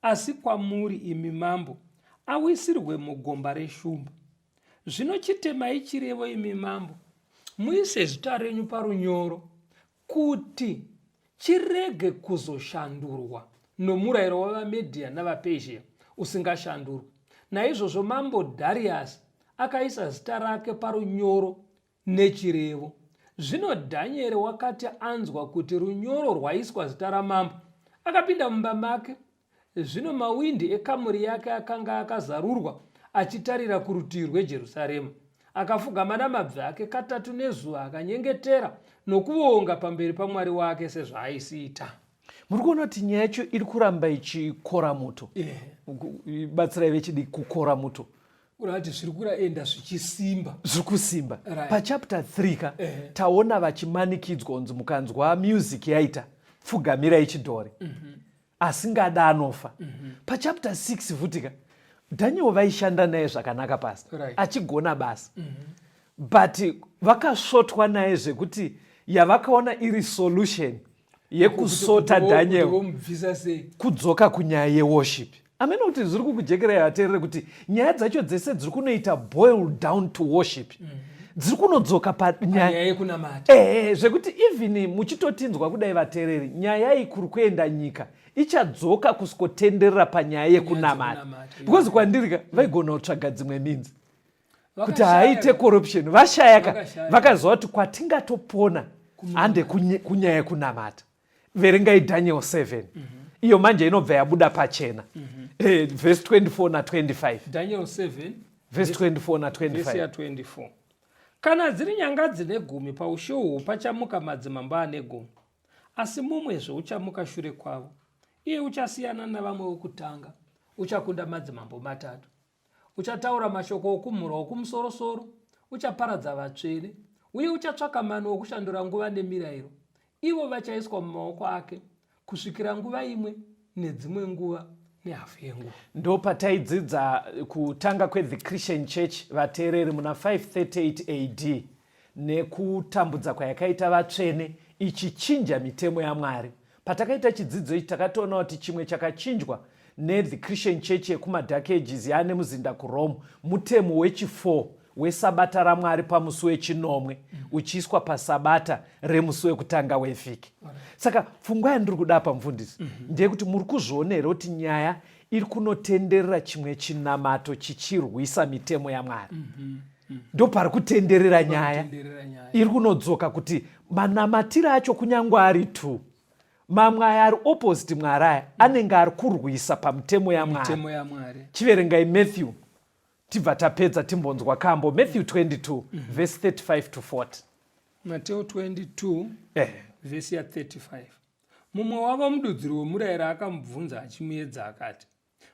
asi kwamuri imi mambo, awisirwe mugomba reshumba. Zvino chitemai chirevo imi mambo, muise zita renyu parunyoro, kuti chirege kuzoshandurwa nomurayiro wavaMedhia navaPezhia usingashandurwi. Naizvozvo mambo Dhariasi akaisa zita rake parunyoro nechirevo. Zvino Dhanieri wakati anzwa kuti runyoro rwaiswa zita ramambo, akapinda mumba make. Zvino mawindi ekamuri yake akanga akazarurwa achitarira kurutivi rweJerusarema. Akafugama namabvi ake katatu nezuva akanyengetera nokuonga pamberi paMwari wake sezvaaisiita. Muri kuona kuti nyaya yacho iri kuramba ichikora muto. Batsirai vechidiki, kukora muto. Kurati zviri kuraenda zvichisimba. Zviri kusimba. Pachapter 3 ka, taona vachimanikidzwa kunzi mukanzwa music yaita, pfugamirai chidhori. Asingada anofa. Pachapter 6 futi ka, Daniel vaishanda naye zvakanaka pasi, achigona basa, but vakasvotwa naye zvekuti yavakaona iri solution yekusota Daniel kudzoka kunyaya yeworship. Amene kuti zviri kukujekerai vateerere kuti nyaya dzacho dzese dziri kunoita boil down to worship. Dziri kunodzoka panyaya yekunamata. Ehe, zvekuti even muchitotinzwa kudai vateereri, nyaya iyi kuri kuenda nyika ichadzoka kusikotenderera panyaya yekunamata, because kwandiri ka vaigona kutsvaga dzimwe minzi kuti haaite corruption, vashaya ka, vakaziva kuti kwatingatopona hande kunyaya yekunamata. Verengai Daniel 7. Iyo manje inobva yabuda pachena. Verse 24 na25. Daniel 7 verse 24 na25. Ya 24: Kana dziri nyanga dzine gumi, paushe uhwu pachamuka madzimambo ane gumi, asi mumwezve uchamuka shure kwavo. Iye uchasiyana navamwe wokutanga, uchakunda madzimambo matatu. Uchataura mashoko okumhura wokumusorosoro, uchaparadza vatsvene, uye uchatsvaka mano okushandura nguva nemirayiro. Ivo vachaiswa mumaoko ake kusvikira nguva imwe nedzimwe nguva nehafu yenguva. Ndo pataidzidza kutanga kweThe Christian Church, vateereri, muna 538 AD, nekutambudza kwayakaita vatsvene ichichinja mitemo yaMwari. Patakaita chidzidzo ichi takatoona kuti chimwe chakachinjwa neThe Christian Church yekumaDark Ages yaane muzinda kuRome mutemo wechi4 wesabata raMwari pamusi wechinomwe uchiiswa pasabata remusi wekutanga wevhiki. Saka pfungwa yandiri kuda apa, mufundisi, ndeyekuti muri kuzviona here kuti nyaya iri kunotenderera chimwe chinamato chichirwisa mitemo yaMwari? Ndo pari kutenderera nyaya, iri kunodzoka kuti manamatiro acho, kunyange ari two mamwe aya ari opposite Mwari, aya anenge ari kurwisa pamutemo yaMwari. Chiverengai Matthew, tibva tapedza timbonzwa kambo. Matthew 22 verse 35 to 40. Mateo 22 vhesi ya35. Mumwe wavo, mududziri womurayiro, akamubvunza achimuedza akati,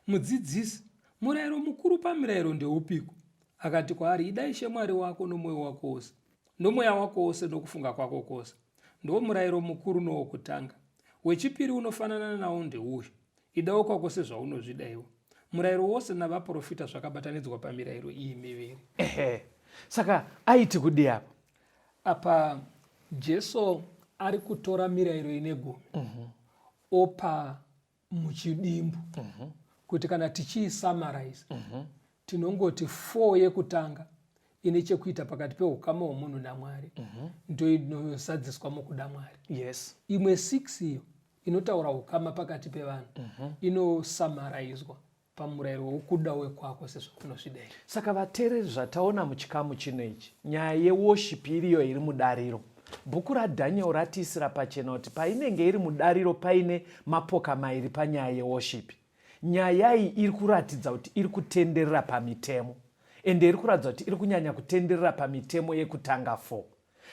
"Mudzidzisi, murayiro mukuru pamirayiro ndeupiko?" Akati kwaari, "Ida Ishe Mwari wako nomwoyo wako wose, nomweya wako wose, nokufunga kwako kwose. Ndiwo murayiro mukuru nowokutanga. Wechipiri unofanana nawo ndeuyu: Idawo kwako sezvaunozvida iwe. Murayiro wose navaprofita zvakabatanidzwa pamirayiro iyi miviri." Ehe, saka aiti kudii apa? Apa Jesu ari kutora mirayiro ine gumi, opa muchidimbu, kuti kana tichiisummarize, tinongoti 4 yekutanga ine chekuita pakati peukama hwemunhu naMwari, ndo inozadziswa mukuda Mwari. Imwe 6 iyo inotaura ukama pakati pevanhu inosamaraizwa pamurayiro wokuda wekwako sezvaunozvidai. Saka vateereri, zvataona muchikamu chino ichi, nyaya yeworship iriyo iri mudariro. Bhuku raDaniel ratiisira pachena kuti painenge iri mudariro paine mapoka mairi panyaya yeworship. Nyaya iyi iri kuratidza kuti iri kutenderera pamitemo, ende iri kuratidza kuti iri kunyanya kutenderera pamitemo yekutanga 4,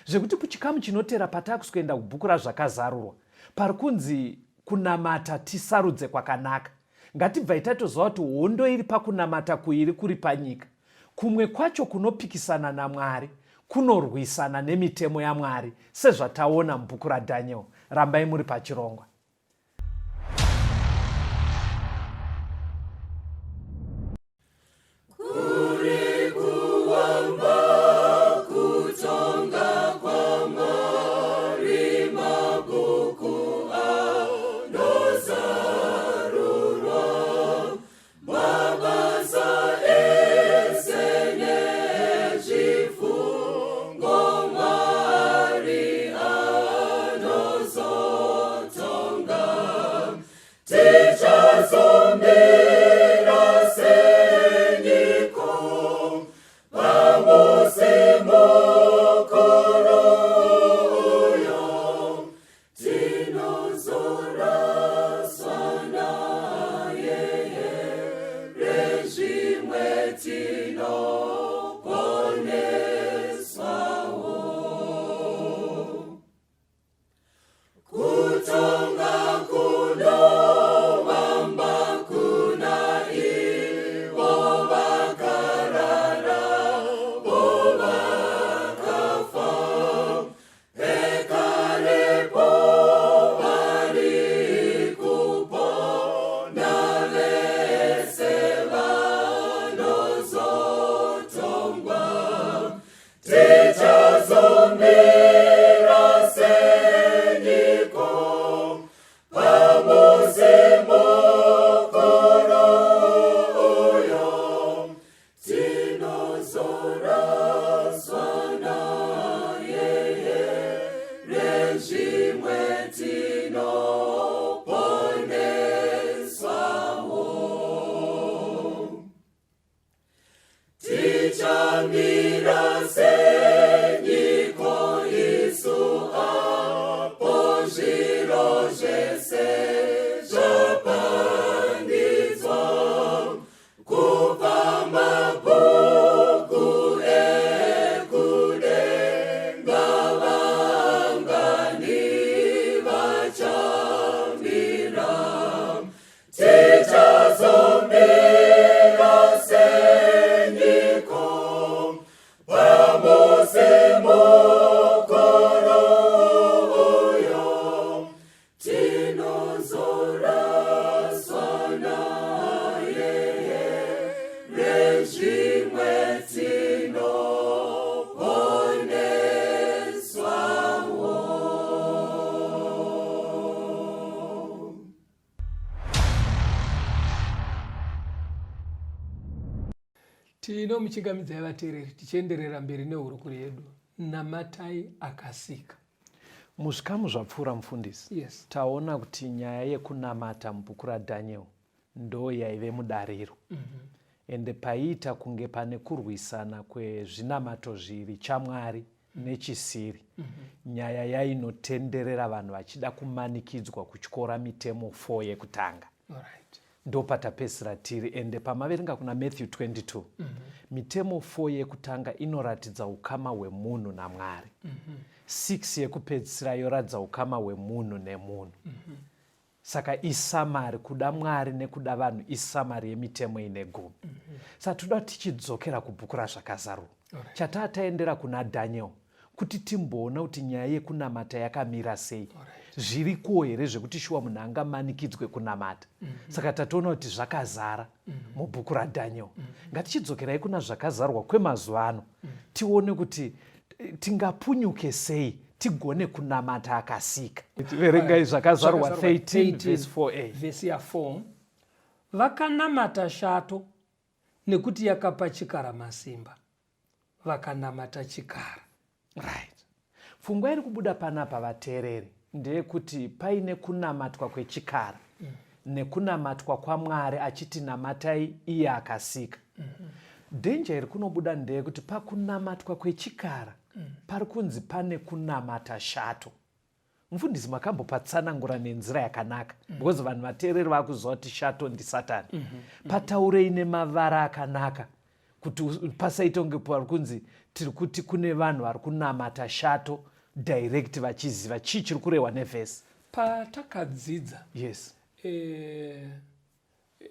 zvekuti kuchikamu chinotera patakusikuenda kubhuku raZvakazarurwa pari kunzi kunamata tisarudze kwakanaka, ngatibvai tatoziva kuti hondo iri pakunamata kuiri kuri panyika. Kumwe kwacho kunopikisana naMwari, kunorwisana nemitemo yaMwari sezvataona mubhuku raDaniel. Rambai muri pachirongwa. Kuri kuwamba kutonga kwaMwari, mabhuku anozarurwa, mabasa ese nezvifungo Mwari anozotonga. Tinomuchingamidzai vateereri tichienderera mberi nehurukuro yedu Namatai Akasika. Muzvikamu zvapfuura mufundisi, Yes. taona kuti nyaya yekunamata mubhuku raDaniel ndo yaive mudariro. Ende paiita kunge pane kurwisana kwezvinamato zviri chaMwari nechisiri. Nyaya yainotenderera vanhu vachida kumanikidzwa kutyora mitemo 4 yekutanga. Alright. Ndopatapedzisira tiri ende pamaverenga kuna Matthew 22 mitemo 4 yekutanga inoratidza ukama hwemunhu naMwari. 6 yekupedzisira yoratidza ukama hwemunhu nemunhu. Saka isamari kuda Mwari nekuda vanhu isamari yemitemo ine gumi. Saka toda kuti tichidzokera kubhuku raZvakazarurwa. Chataa taendera kuna Daniel kuti timboona kuti nyaya yekunamata yakamira sei. Zvirikowo here zvekuti shuwa munhu angamanikidzwe kunamata? Saka tatoona kuti zvakazara mubhuku raDaniel. Ngatichidzokerai kuna Zvakazarurwa kwemazuva ano tione kuti tingapunyuke sei tigone kunamata akasika. Verengai Zvakazarurwa 13 verse 4a. Vhesi ya 4 Vakanamata shato nekuti yakapa chikara masimba. Vakanamata chikara. Right. Pfungwa iri kubuda panapa vateereri ndeyekuti paine kunamatwa kwechikara nekunamatwa kwaMwari achiti namatai iye akasika. Danger iri kunobuda ndeyekuti pakunamatwa kwechikara pari kunzi pane kunamata shato. Mufundisi makambopatsanangura nenzira yakanaka because vanhu vateereri vakuziva kuti shato ndisatani. Pataurei nemavara akanaka kuti pasaite kunge pari kunzi tiri kuti kune vanhu vari kunamata shato direct vachiziva chii chiri kurehwa nevhesi. Patakadzidza Yes.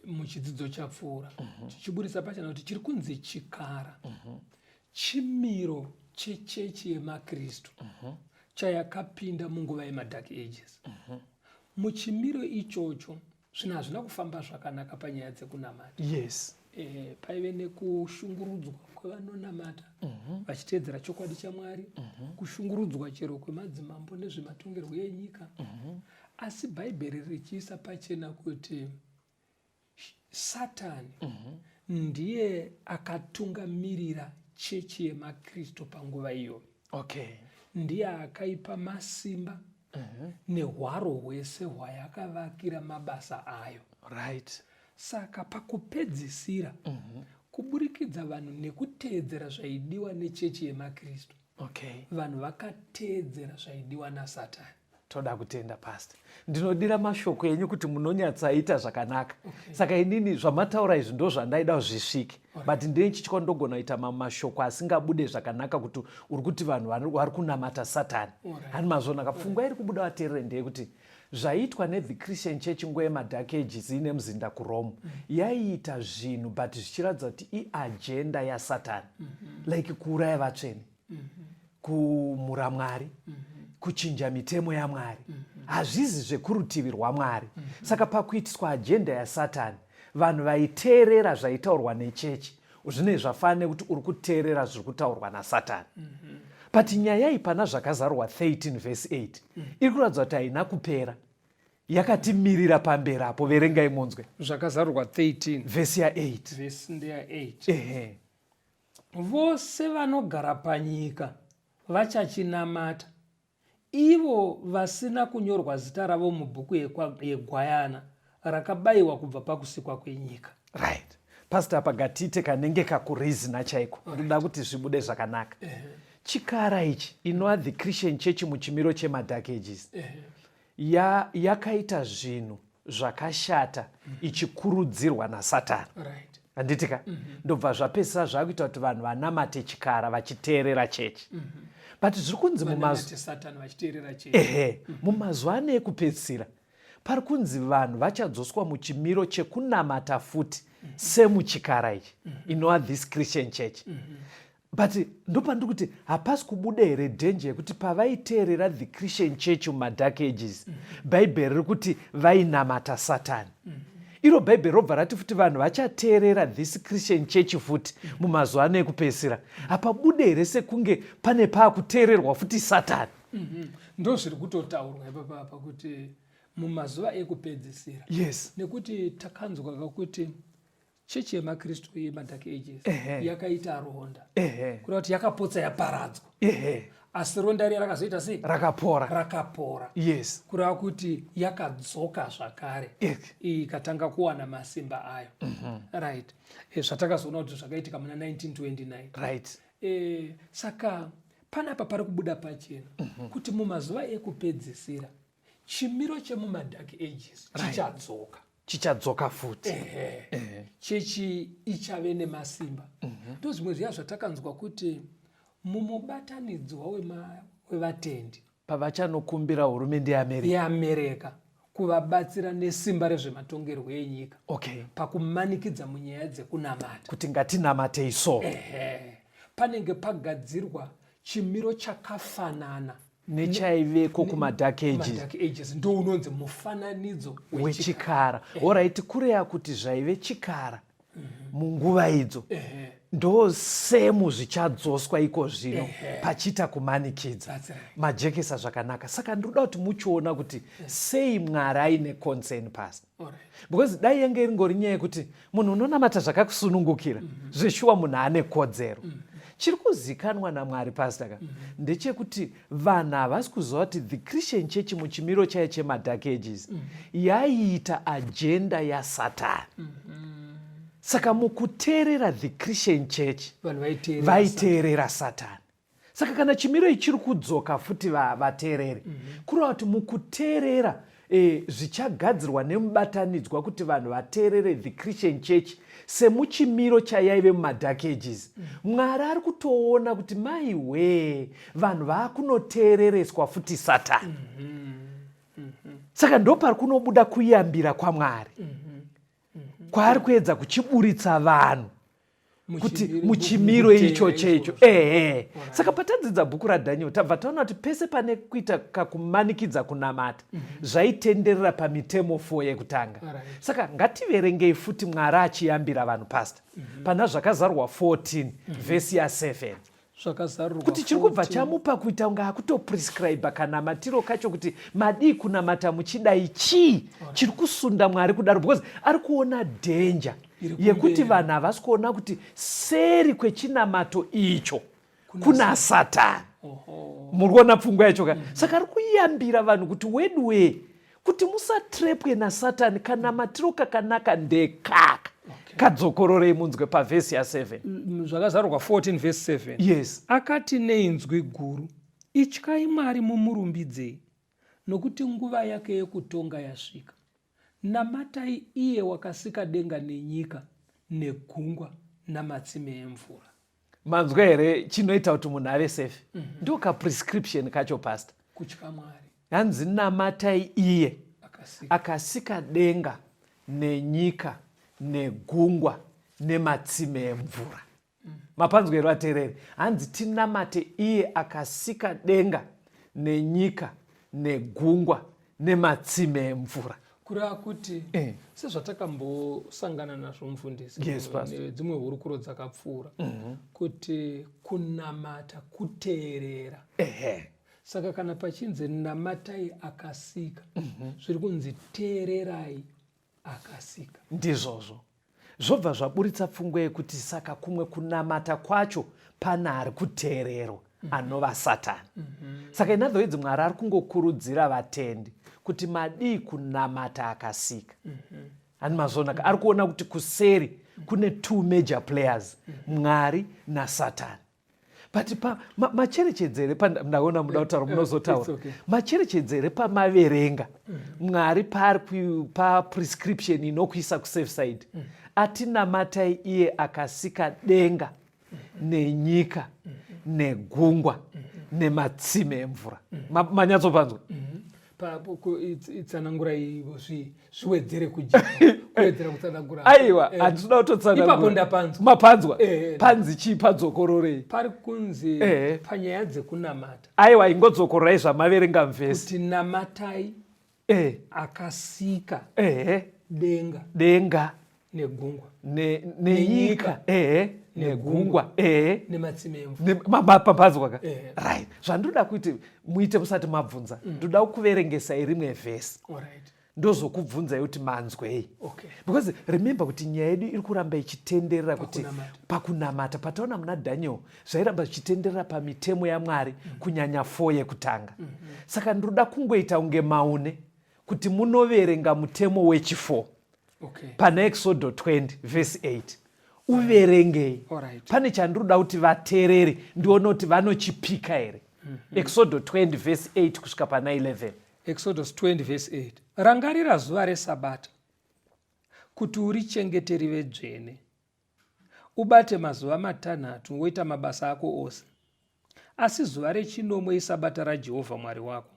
Muchidzidzo chapfuura tichiburitsa pachena kuti chiri kunzi chikara chimiro chechechi yemaKristu chayakapinda munguva yemaDark Ages. Muchimiro ichocho zvinhu hazvina kufamba zvakanaka panyaya dzekunamata. Yes. Paive nekushungurudzwa kwevanonamata vachiteedzera chokwadi chaMwari, kushungurudzwa chero kwemadzimambo nezvematongerwo enyika. Asi Bhaibheri richiisa pachena kuti Satani ndiye akatungamirira chechi yemaKristu panguva iyoyo. Okay. Ndiye akaipa masimba nehwaro hwese hwayakavakira mabasa ayo. Right. Saka pakupedzisira, kuburikidza vanhu nekuteedzera zvaidiwa nechechi yemaKristu, Okay. vanhu vakateedzera zvaidiwa naSatani. Toda kutenda Pastor. Ndinodira mashoko enyu kuti munonyatsaita zvakanaka. Okay. Saka inini zvamataura izvi ndo zvandaida zvisvike. But ndechitya ndogona kuita mamwe mashoko asingabude zvakanaka kuti uri kuti vanhu vari kunamata Satani. Hani mazvona ka pfungwa iri kubuda vateerere ndeyekuti zvaiitwa nethe Christian Church nguva yemaDark Ages ine muzinda kuRome yaiita zvinhu but zvichiratidza kuti iagenda yaSatani. Like kuuraya vatsvene. Kumhura Mwari, kuchinja mitemo yaMwari. Hazvizi zvekurutivi rwaMwari. Saka pakuitiswa agenda yaSatani, vanhu vaiteerera zvaitaurwa nechechi zvine zvafanana nekuti uri kuteerera zviri kutaurwa naSatani. But nyaya iyi pana Zvakazarurwa 13 verse 8 iri kuratidza kuti haina kupera, yakatimirira pamberi apo. Verengai munzwe. Zvakazarurwa 13 vhesi ya 8. Vhesi ndeya 8. Ehe. Vose vanogara panyika vachachinamata, ivo vasina kunyorwa zita ravo mubhuku yeGwayana rakabayiwa kubva pakusikwa kwenyika. Right. Pastor, apa ngatiite kanenge kakurizina chaiko. Ndoda kuti zvibude zvakanaka. Chikara ichi inova the Christian Church muchimiro chemaDark Ages. Yakaita zvinhu zvakashata ichikurudzirwa naSatani. Right. Handiti ka? Ndobva zvapedzisira zvakuita kuti vanhu vanamate chikara vachiteerera chechi. But zviri kunzi Vanamate Satani vachiteerera chechi. Ehe, mumazuva ano ekupedzisira pari kunzi vanhu vachadzoswa muchimiro chekunamata futi semuchikara ichi inova this Christian Church. But ndopandiri kuti hapasi kubuda here danger yekuti pavaiteerera the Christian Church mumaDark Ages, Bhaibheri riri kuti vainamata Satani. Iro Bhaibheri robva rati futi vanhu vachateerera this Christian Church futi mumazuva ano ekupedzisira. Hapabude here sekunge pane paakuteererwa futi Satani? Ndozviri kutotaurwa ipapa apa kuti mumazuva ekupedzisira. Yes. Nekuti takanzwa kakuti Chechi yemaKristu yemaDark Ages yakaita ronda, kureva kuti yakapotsa yaparadzwa, asi ronda riya rakazoita sei? Rakapora. Rakapora. Yes. Kureva kuti yakadzoka zvakare, ikatanga kuwana masimba ayo. Right, zvatakazoona kuti zvakaitika muna 1929. Saka panapa pari kubuda pachena kuti mumazuva ekupedzisira chimiro chemumaDark Ages chichadzoka. Chichadzoka futi. Ehe, chechi ichave nemasimba. Ndo zvimwe zviya zvatakanzwa kuti mumubatanidzwa wevatendi pavachanokumbira hurumende yeAmerica, yeAmerica kuvabatsira nesimba rezvematongerwo enyika pakumanikidza munyaya dzekunamata, kuti ngatinamatei so. Ehe, panenge pagadzirwa chimiro chakafanana nechaiveko kumaDark Ages. MaDark Ages ndo unonzi mufananidzo wechikara. Alright, kureya kuti zvaive chikara munguva idzo ndo semu zvichadzoswa iko zvino pachiita kumanikidza. That's right. Majekesa zvakanaka. Saka ndinoda kuti muchiona kuti sei Mwari aine concern pasi, because dai yange iringori nyaya yekuti munhu unonamata zvakakusunungukira, zveshuwa munhu ane kodzero. Chiri kuzikanwa naMwari, Pastor, ka ndechekuti vanhu havasi kuziva kuti the Christian Church muchimiro chayo chemaDark Ages yaiita agenda yaSatani. Saka mukuteerera the Christian Church, vanhu vaiteerera. Vaiteerera Satani. Saka kana chimiro ichi chiri kudzoka futi, vateereri, kureva kuti mukuteerera zvichagadzirwa nemubatanidzwa kuti vanhu vateerere the Christian Church semuchimiro chayaive mumaDark Ages, Mwari ari kutoona kuti maiwee, vanhu vaakunoteerereswa futi Satani. Saka ndopari kunobuda kuyambira kwaMwari kwaari kuedza kuchiburitsa vanhu kuti muchimiro icho checho. Ehe, saka patadzidza bhuku raDhaniel, tabva taona kuti pese pane kuita kakumanikidza kunamata, zvaitenderera pamitemo 4 yekutanga. Saka ngativerengei futi Mwari achiyambira vanhu, Pastor, pana Zvakazarurwa 14 vhesi ya7. Zvakazarurwa kuti chiri kubva 14. Chamupa kuita kunge akutoprescribe kanamatiro kacho kuti madii kunamata muchidai. Chii chiri kusunda Mwari kudaro? Because ari kuona dhenja Iri yekuti kumberi. Vanhu havasi kuona kuti seri kwechinamato icho kuna Satani. Muri kuona pfungwa yacho ka? Saka ari kuyambira vanhu kuti weduwee, kuti musatrepwe naSatani, kanamatiro kakanaka ndekaka. Kadzokororei munzwe pavhesi ya7. Zvakazarurwa 14 verse 7. Yes. Akati neinzwi guru, "Ityai Mwari mumurumbidzei, nokuti nguva yake yekutonga yasvika. Namatai iye wakasika denga nenyika negungwa namatsime emvura." Manzwa here chinoita kuti munhu ave safe? Ndo kaprescription kacho, Pastor. Kutya Mwari. Hanzi namatai iye akasika, akasika denga nenyika negungwa nematsime emvura. Mapanzwa here, vateereri? Hanzi tinamate iye akasika denga nenyika negungwa nematsime emvura. Kureva kuti sezvatakambosangana nazvo, mufundisi, Yes, Pastor. nedzimwe hurukuro dzakapfuura, kuti kunamata kuteerera. Saka kana pachinzi namatai akasika, zviri kunzi teererai akasika. Ndizvozvo. Zvobva zvaburitsa pfungwa yekuti saka kumwe kunamata kwacho pana ari kuteererwa anova Satani. Saka in other words, Mwari ari kungokurudzira vatendi kuti madii kunamata akasika. Hani mazvonaka? Ari kuona kuti kuseri kune two major players, Mwari naSatani. But macherechedzere pa ndaona muda kutaura, munozotaura. It's okay. Macherechedzere pamaverenga Mwari paari kupa prescription inokuisa kusafe side, atinamatai iye akasika denga nenyika negungwa nematsime emvura. Manyatsopanzwa? Itsanangurai, zviwedzere kujeka, kuwedzera kutsanangura. Aiwa, handinoda kutotsanangura. Ipapo ndapanzwa. Mapanzwa? Eh. Panzi chii? Padzokororei. Pari kunzi panyaya dzekunamata, Aiwa, ingodzokororai zvamaverenga muvhesi. Kuti namatai akasika denga denga negungwa nenyika, ehe, negungwa, ehe, nematsime emvura. Papanzwa ka? Eh. Right, zvandoda kuti muite musati mabvunza, ndoda kukuverengesai rimwe vhesi. Alright. Ndozokubvunzai kuti manzwei. Because remember kuti nyaya yedu iri kuramba ichitenderera kuti Pakunamata. Pakunamata pataona muna Daniel zvairamba zvichitenderera pamitemo yaMwari, kunyanya 4 yekutanga. Saka ndinoda kungoita kunge maune kuti munoverenga mutemo wechi4 pana Exodo 20 vhesi 8, uverengei. Pane chandinoda kuti vateereri ndione kuti vanochipika here. Exodo 20 vhesi 8 kusvika pana 11. Exodus 20 vhesi 8: Rangarira zuva resabata kuti urichengete rive dzvene. Ubate mazuva 6 woita mabasa ako ose, asi zuva rechinomwe isabata raJehovha Mwari wako.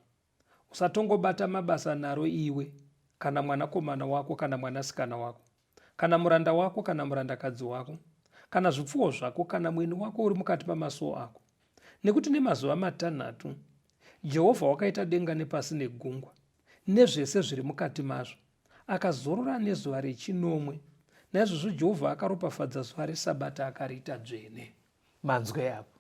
Usatongobata mabasa naro iwe, kana mwanakomana wako kana mwanasikana wako, kana muranda wako kana murandakadzi wako, kana zvipfuwo zvako, kana mweni wako uri mukati pamasuo ako. Nekuti nemazuva 6 Jehovha wakaita denga nepasi negungwa nezvese zviri mukati mazvo, akazorora nezuva rechinomwe. Naizvozvo Jehovha akaropafadza zuva resabata akariita dzvene. Manzwe apo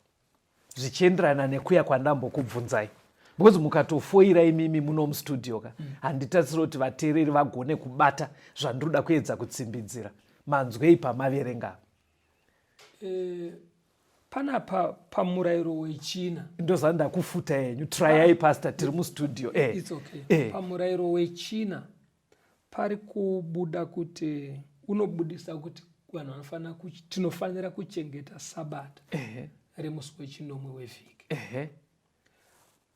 zvichienderana nekuya kwandambokubvunzai, because mukatofoira imimi muno mustudio ka, handitarisiri kuti vateereri vagone kubata zvandinoda kuedza kutsimbidzira. Manzwei pamaverenga apa? Panapa pamurayiro wechina. Ndozva ndakufuta yenyu, tryai pastor, tiri mustudio. It's okay. Pamurayiro wechina pari kubuda kuti unobudisa kuti vanhu vanofanira, tinofanira kuchengeta sabata remusi wechinomwe wevhiki.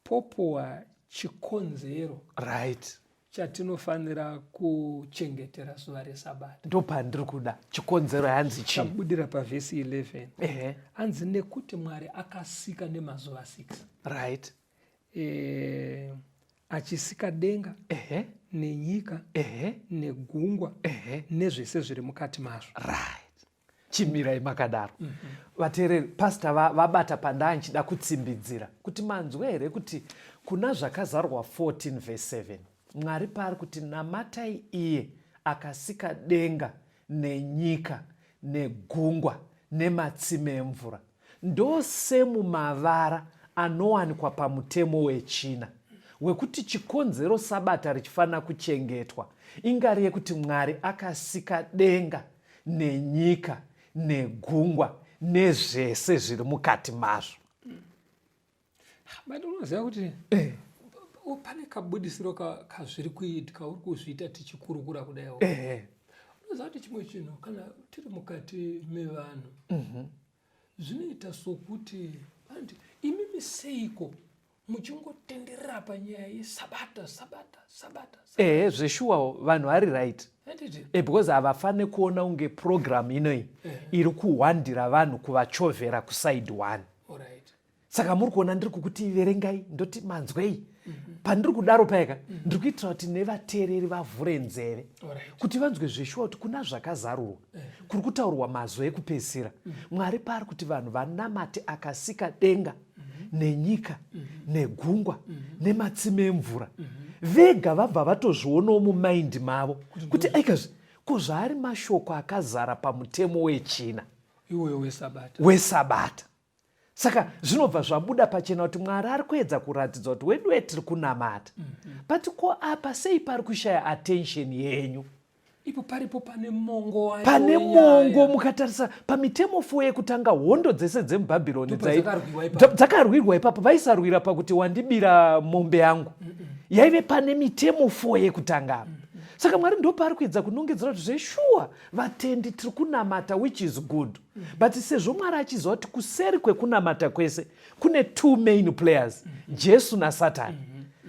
Popuwa chikonzero chatinofanira kuchengetera zuva resabata. Ndopandiri kuda chikonzero, hanzi chii? Chabudira pavhesi 11. Hanzi nekuti Mwari akasika nemazuva 6 achisika denga nenyika negungwa nezvese zviri mukati mazvo. Right, chimirai makadaro. Vateereri, pastor vabata pandaa nchida kutsimbidzira kuti manzwa here kuti kuna Zvakazarwa 14 vhesi 7, Mwari paari kuti namatai iye akasika denga nenyika negungwa nematsime emvura, ndosemumavara anowanikwa pamutemo wechina wekuti chikonzero sabata richifanira kuchengetwa ingari yekuti Mwari akasika denga nenyika negungwa nezvese zviri mukati mazvo. But unoziva kuti pane kabudisiro kazviri kuita kauri kuzviita tichikurukura kudai. Unoziva kuti chimwe chinhu, kana tiri mukati mevanhu, zvinoita sokuti vanoti, "Imimi seiko muchingotenderera panyaya yesabata, sabata, sabata?" Ehe, zveshuwawo vanhu vari right. Handiti? Because havafaniri kuona kunge program inoyi iri kuhwandira vanhu, kuvachovhera kuside one. Saka muri kuona ndiri kukuti verengai, ndoti manzwei. Pandiri kudaro paika ndiri kuitira kuti nevateereri vavhure nzeve kuti vanzwe zveshuwa kuti kuna Zvakazarurwa kuri kutaurwa mazuva ekupedzisira, Mwari paari kuti vanhu vanamate akasika denga nenyika negungwa nematsime emvura. Vega vabva vatozvionawo mumaindi mavo kuti aikazvi ko zvaari mashoko akazara pamutemo wechina iwoyo wesabata. Wesabata. Saka zvinobva zvabuda pachena kuti Mwari ari kuedza kuratidza kuti weduwe tiri kunamata. But ko apa sei pari kushaya attention yenyu? Ipo paripo pane mongo wacho pane wenyaya. Mongo mukatarisa pamitemo 4 yekutanga, hondo dzese dzemuBhabhironi Ndopa dzakarwiwa ipapo. Dzakarwirwa ipapo. Vaisarwira pakuti wandibira mombe yangu, yaive pane mitemo 4 yekutanga apa. Saka Mwari ndopaari kuedza kunongedzera kuti zveshuwa vatendi tiri kunamata, which is good, but sezvo Mwari achiziva kuti kuseri kwekunamata kwese kune two main players, Jesu naSatani,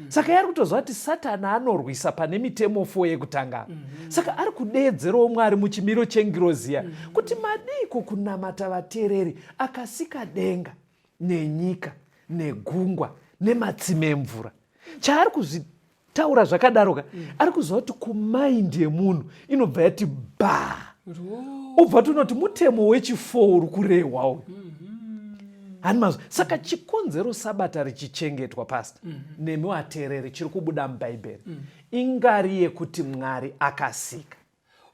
saka yari kutoziva kuti Satani anorwisa pane mitemo 4 yekutanga apa. Saka ari kudeedzerawo Mwari muchimiro chengiroziya kuti madiiko kunamata vateereri akasika denga nenyika negungwa nematsime emvura? Chaari kuzvitaura zvakadaro ka, ari kuziva kuti kumaindi yemunhu inobva yati ba, ubva tonoti mutemo wechi4 uri kurehwa uyu, hani mazvo? Saka chikonzero sabata richichengetwa, pastor, nemi vateereri, chiri kubuda muBhaibheri ingari yekuti Mwari akasika.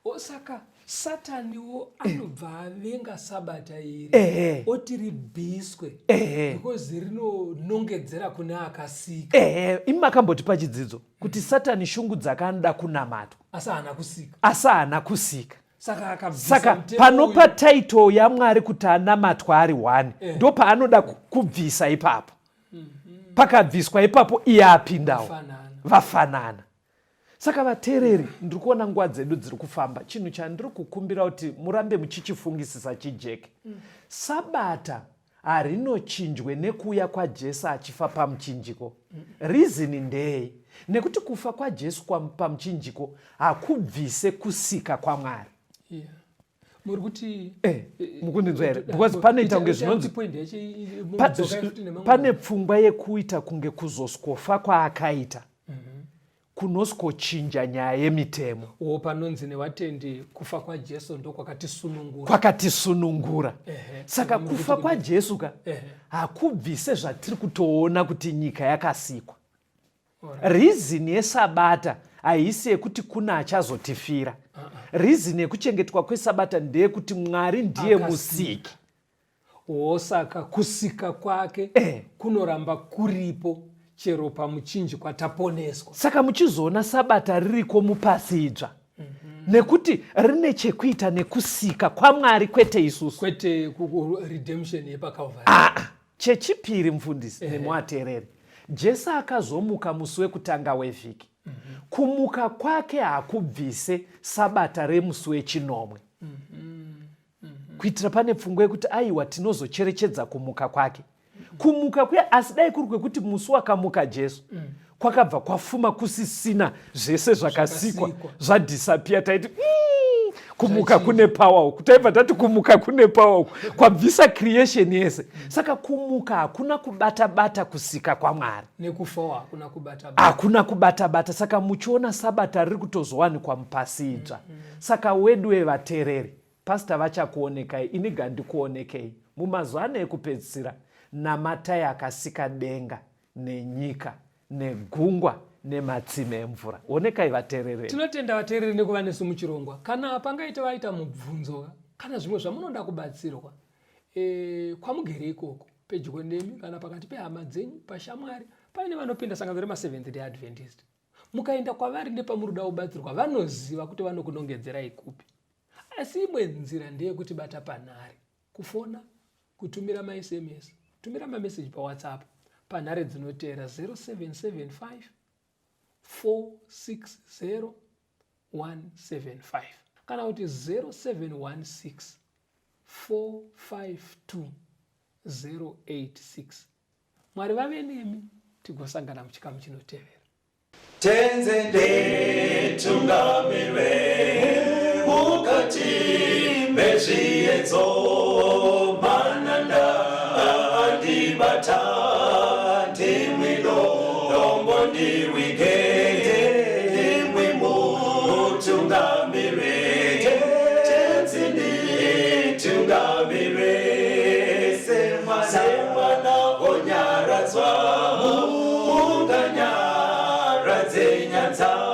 O, saka Sataniwo anobva avenga sabata iri Ehe. oti ribviswe Ehe. because rinonongedzera kune akasika. Ehe, imi makambotipa chidzidzo kuti Satani shungu dzakanoda kunamatwa, asi haana kusika. Asi haana kusika. Saka akabvisa Saka mutemo panopa uyu. title yaMwari kuti anamatwa ari one, ndo paanoda kubvisa ipapo. Pakabviswa ipapo, iye apindawo. Vafanana. Vafanana. Saka vateereri, ndiri kuona nguva dzedu dziri kufamba. Chinhu chandiri kukumbira kuti murambe muchichifungisisa chijeke: Sabata harinochinjwe nekuuya kwaJesu achifa pamuchinjiko. Reason ndei? Nekuti kufa kwaJesu pamuchinjiko hakubvise kusika kwaMwari. Yeah. Muri kuti Mukundinzwa here? Because panoita kunge zvinonzi point yacho mudzokai futi nemamwe. Pane pfungwa yekuita kunge kuzosikofa kwaakaita kunosikochinja nyaya yemitemo. O, panonzi nevatendi kufa kwaJesu ndokwakatisunungura. Kwakatisunungura. Saka Muri kufa kuti kwaJesu ka hakubvise zvatiri kutoona kuti nyika yakasikwa. Reason yesabata haisi yekuti kuna achazotifira. Reason yekuchengetwa kwesabata ndeyekuti Mwari ndiye Akasika. musiki. O, saka kusika kwake kunoramba kuripo chero pamuchinjikwa taponeswa. Saka muchizoona sabata ririko mupasi idzva nekuti rine chekuita nekusika kwaMwari, kwete isusu. Kwete redemption yepaCalvary. Aa, chechipiri, mufundisi nemuateereri, Jesu akazomuka musi wekutanga wevhiki. Kumuka kwake hakubvise sabata remusi wechinomwe, kuitira pane pfungwa yekuti aiwa, tinozocherechedza kumuka kwake. Kumuka kuya, asi dai kuri kwekuti musi wakamuka Jesu kwakabva kwafuma kusisina zvese zvakasikwa, Zvakasikwa. Zvadisappear, taiti kumuka kune power uku. Taibva tati kumuka kune power uku, kwabvisa creation yese. Saka kumuka hakuna kubata-bata kusika kwaMwari. Nekufawo hakuna kubata bata. Hakuna kubata-bata. Saka muchiona sabata riri kutozowanikwa mupasi idzva. Saka wedu wevateereri, pastor vachakuonekai, ini gandikuonekei mumazuva ano ekupedzisira. Namatai akasika denga nenyika negungwa nematsime emvura. Onekai, vateereri. Tinotenda vateereri nekuva nesu muchirongwa. Kana pangaite vaita mubvunzo kana zvimwe zvamunoda kubatsirwa kwamugere ikoko, pedyo nemi kana pakati pehama dzenyu, pashamwari paine vanopinda sangano remaSeventh Day Adventist, mukaenda kwavari nepamuri kuda kubatsirwa, vanoziva kuti vanokunongedzerai kupi. Asi imwe nzira ndeyekuti bata panhare, kufona, kutumira maSMS, kutumira mameseji paWhatsApp panhare dzinoteera: 0775 460 175 kana kuti 0716 452 086. Mwari vave nemi, tigosangana muchikamu chinotevera. Tenzi nditungamire mukati mezviedzo, mananda andibata, ndimwi dombo ndiwige, ndimwi mutungamire. Tenzi nditungamire semwana onyaradzwa, munganyaradze nyadza.